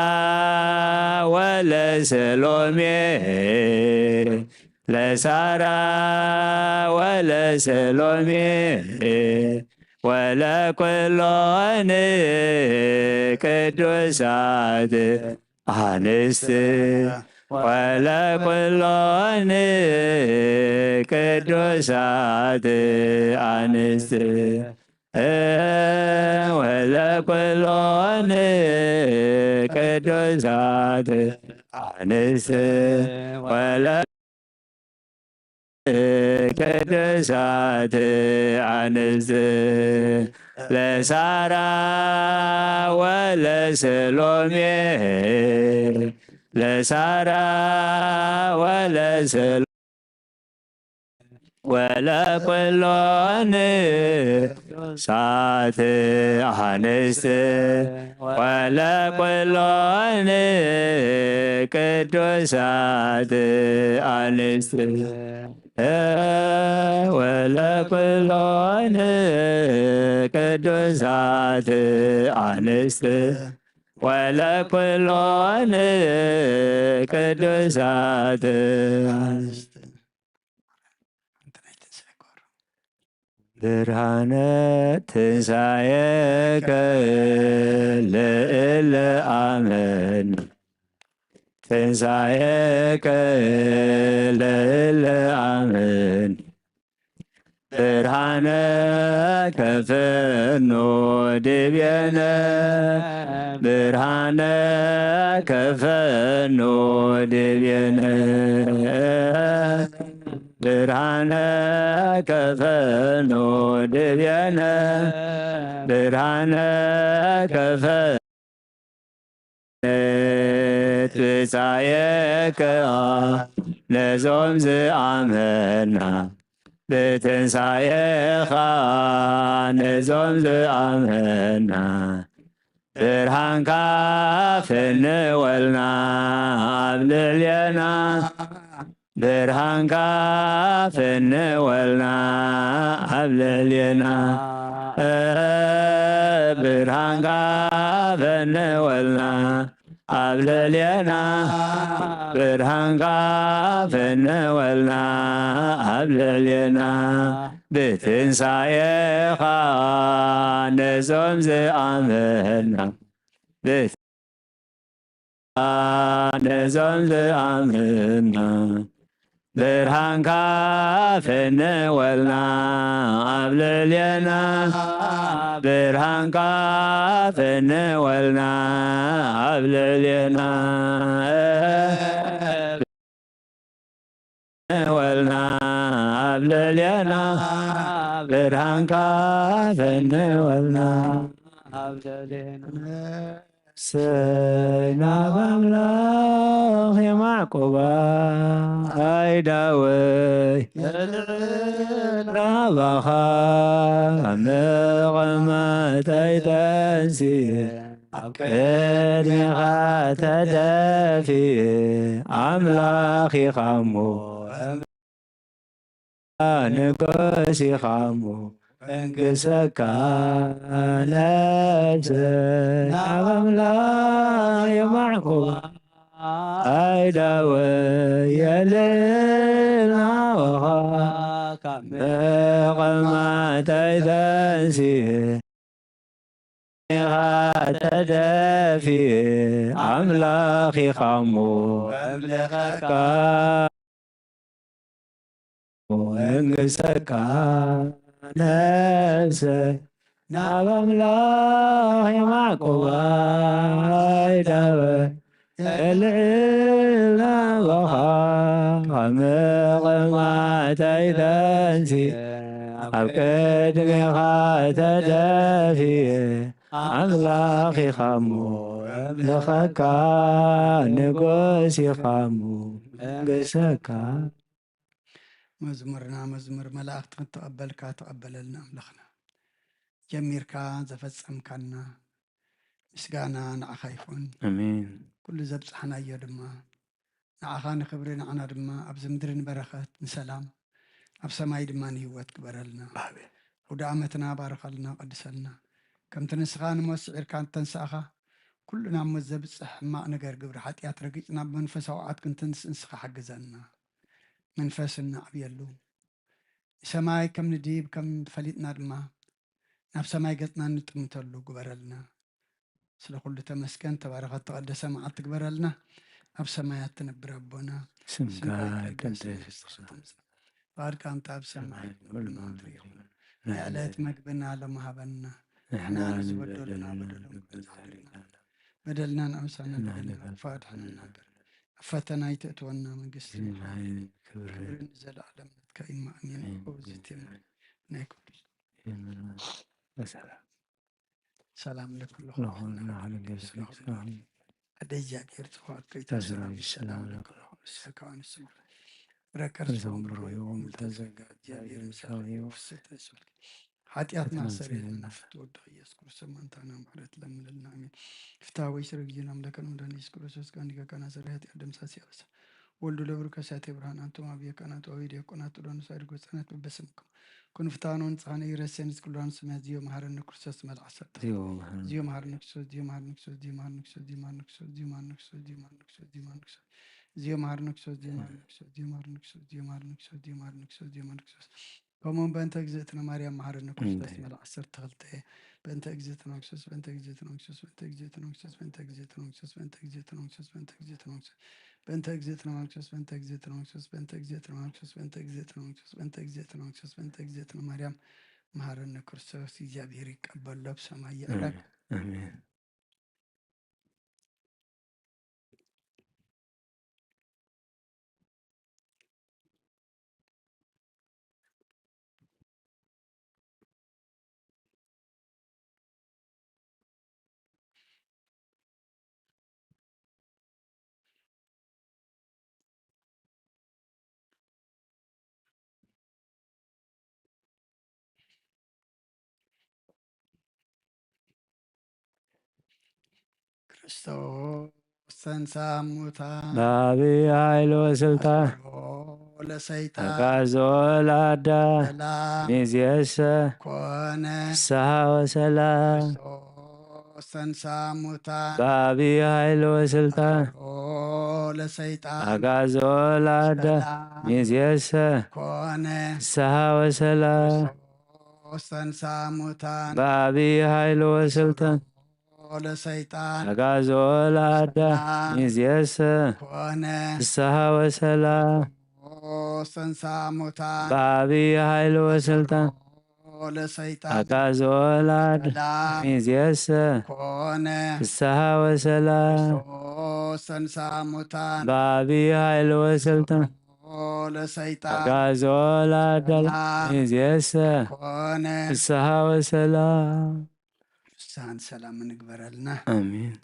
ወለሰሎሜ፣ ለሳራ ወለሰሎሜ፣ ወለኩሎን ቅዱሳት አንስት፣ ወለኩሎን ቅዱሳት አንስት፣ ወለኩሎን ቅዱሳት አንስት፣ ወለ ቅዱሳት አንስት፣ ለሳራ ወለሰሎሜ፣ ለሳራ ወለሰሎ ወለኩሎን ቅዱሳት ኣንስት ወለኩሎን ቅዱሳት ኣንስት ወለኩሎን ቅዱሳት ኣንስት ወለኩሎን ቅዱሳት ኣንስት። ብርሃነ ትንሳኤከ ልዕለ ኣመና ትንሳኤከ ልዕለ ኣመና ብርሃነ ከፈኖ ድቤነ ብርሃነ ከፈኖ ድቤነ ብርሃነ ከፈኖ ድቤነ ብርሃነ ከፈ ትንሳኤከ ነዞም ዝኣመና ብትንሳኤኻ ነዞም ዝኣመና ብርሃንካ ፍንወልና ኣብ ልዕሌና ብርሃንካ ፍንወልና ኣብ ልዕሌና ብርሃንካ ፍንወልና ኣብ ልዕሌና ብርሃንካ ፍንወልና ኣብ ልዕሌና ብትንሳኤኻ ነዞም ዝኣመና ነዞም ዝኣምንና ብርሃንካ ፍንወልና ኣብ ልዕሌና ብርሃንካ ፍንወልና ኣብ ልዕሌና ወልና ኣብ ልዕሌና ብርሃንካ ፈንወልና ኣብ ልዕሌና ሰናብ ኣምላኽ የማዕቆባ ኣይዳወይ ናባኻ መቐመጠይ ተንስየ ኣብ ቅድሜኻ ተደፊ ኣምላኽ ኢኻ እሞ ንጉስ ኢኻ እሞ እንግሰካ ነብሰ ናብ ኣምላኽ የማዕቁባ ኣይዳወ የልናወኻ ካብ መቐማታይ ተንስየ ኢኻ ተደፊ ኣምላኽ ኢኻ እሞ ኣምልኸካ መንግሰካ ነብሰ ናብ ኣምላኽ የማዕቆባ ኣይዳበ ልዕልና ባኻ ካብ መቐማታይ ተንስየ ኣብ ቅድሜኻ ተደፊየ ኣምላኽ ኢኻ እሞ እምልኸካ ንጉስ ኢኻ እሞ መንግሰካ። መዝሙርና መዝሙር መላእኽቲ ክትቀበልካ ተቐበለልና ኣምላኽና። ጀሚርካ ዘፈጸምካና ምስጋና ንዓኻ ይኹን። ኣሜን። ኩሉ ዘብጻሕናዮ ድማ ንዓኻ ንኽብሪ ንዓና ድማ ኣብዚ ምድሪ ንበረኸት ንሰላም ኣብ ሰማይ ድማ ንህይወት ግበረልና። ኣሜን። ውደ ዓመትና ባርኸልና ቀድሰልና። ከምቲ ንስኻ ንሞት ስዒርካ እንተንሳእኻ ኩሉ ናብ ሞት ዘብጽሕ ሕማቕ ነገር ግብሪ ሓጢኣት ረጊጽና ብመንፈሳዊ ዓት ክንትንስ ንስኻ ሓግዘና። መንፈስ እናዕብየሉ ንሰማይ ከም ንድይብ ከም ፈሊጥና ድማ ናብ ሰማይ ገጽና እንጥምተሉ ግበረልና። ስለ ኩሉ ተመስገን። ተባረኸ ተቐደሰ መዓልቲ ግበረልና። ኣብ ሰማያት ትነብር ኣቦና ስምካ ስምካ ይቀደስ ይትምጻእ። መንግስትኻ ትምጻእ። ፍቓድካ እንተ ኣብ ሰማይ ሰማይ ከም ከምኡ ምድሪ ይኹን። ናይ ዕለት መግብና ሎሚ ሃበና። ንሕና ንሕና ዝበደሉና ንበደሉና በደሎም በደሎም በደልና ንኣምሳና ንሕና በደልና ንበደል ክፋ ኣድሕነና እምበር ኣብ ፈተና ኣይተእትወና መንግስቲ ንሕና ክብሪ ክብሪ ንዘለኣለም ናትካ እዩ ኣሜን። ኣሜን። ክብሪ ዝትም ናይ ቅዱስ የምና በሰላም ሰላም ለኩልኹም ለኹም ለኹም ለኩልኹም ኣደ እግዚኣብሔር ጽዋዕት ከይታ ተስፋ ሰላም ሰላም ሰላም ለኩልኹም ለኩልኹም ሰካዋን ስሙ ፍረ ከርሶም ርሆ ዮም ተዘጋ። እግዚኣብሔር ምሳሌ ፍስሕተ ስብሐት። ሓጢኣትና ሰረየልና ፍትወ ወድኻ ኢየሱስ ክርስቶስ ማንታና ምሕረት ለምንልና። ኣሜን። ፍትሐ ወይ ስረ ጊዜና ኣምላከን ወዳን ኢየሱስ ክርስቶስ ጋንዲጋ ካና ሰረ ኃጢአት ደምሳሲ ያበሳ ወልዱ ለብሩ ከሳቴ ብርሃን አንቶም አብየ ካናቱ አዊ ዲያቆናቱ ዳኑስ አድጎ ህጻናት በበስምኩም ኩን ፍትሐን ወንጽሐነ ይረሴን እስቅሉራን ስምያ ዚዮ መሐረነ ክርስቶስ መልዓሰ ዚዮ መሐረነ ክርስቶስ ዚዮ መሐረነ ክርስቶስ ዚዮ መሐረነ ክርስቶስ ዚዮ መሐረነ ክርስቶስ ዚዮ መሐረነ ክርስቶስ ዚዮ መሐረነ ክርስቶስ ዚዮ መሐረነ ክርስቶስ ዚዮ መሐረነ ክርስቶስ ዚዮ መሐረነ ክርስቶስ ዚዮ መሐረነ ክርስቶስ ዚዮ መሐረነ ክርስቶስ ዚዮ መሐረነ ክርስቶስ ዚዮ መሐረነ ክርስቶስ ከምኡውን በእንተ እግዝእትነ ማርያም መሐረነ ክርስቶስ እንተ- መልኣክ ዓሰርተ ክልተ በእንተ እግዝእትነ ክርስቶስ በእንተ እግዝእትነ ክርስቶስ በእንተ እግዝእትነ ክርስቶስ በእንተ እግዝእትነ ክርስቶስ በእንተ እግዝእትነ ክርስቶስ በእንተ እግዝእትነ ክርስቶስ በእንተ እግዝእትነ ማርያም መሐረነ ክርስቶስ በእንተ እግዝእትነ ክርስቶስ በእንተ እግዝእትነ ክርስቶስ በእንተ እግዝእትነ ክርስቶስ በእንተ እግዝእትነ ክርስቶስ በእንተ እግዝእትነ ማርያም መሐረነ ክርስቶስ እግዚኣብሔር ይቀበሎ ብሰማይ ይዕረግ። ኣሜን። ክርስቶስ ተንሳ ሙታን በአብይ ኃይል ወስልጣን ለሰይጣን አግዓዞ ለአዳም ሰላም ሚዜሰ ኮነ ፍስሐ ወሰላም። ክርስቶስ ተንሳ ሙታን በአብይ ኃይል ወስልጣን ለሰይጣን አግዓዞ ለአዳም ሰላም ሚዜሰ ኮነ ፍስሐ ወሰላም። ክርስቶስ ተንሳ ሙታን በአብይ ኃይል ወስልጣን ለሰይጣን አግዓዞ ለአዳም ሰላም ሚዜሰ ኮነ ፍስሐ ወሰላም። ክርስቶስ ተንሳ ሙታን በአብይ ኃይል ወስልጣን ለሰይጣን አግዓዞ ለአዳም ሰላም ሚዜሰ ኮነ ፍስሐ ወሰላም። ክርስቶስ ተንሳ ሙታን በአብይ ኃይል ወስልጣን ለሰይጣን አግዓዞ ለአዳም ሰላም ሚዜሰ ኮነ ፍስሐ ወሰላም። ንስሓን ሰላምን ይግበረልና። ኣሜን።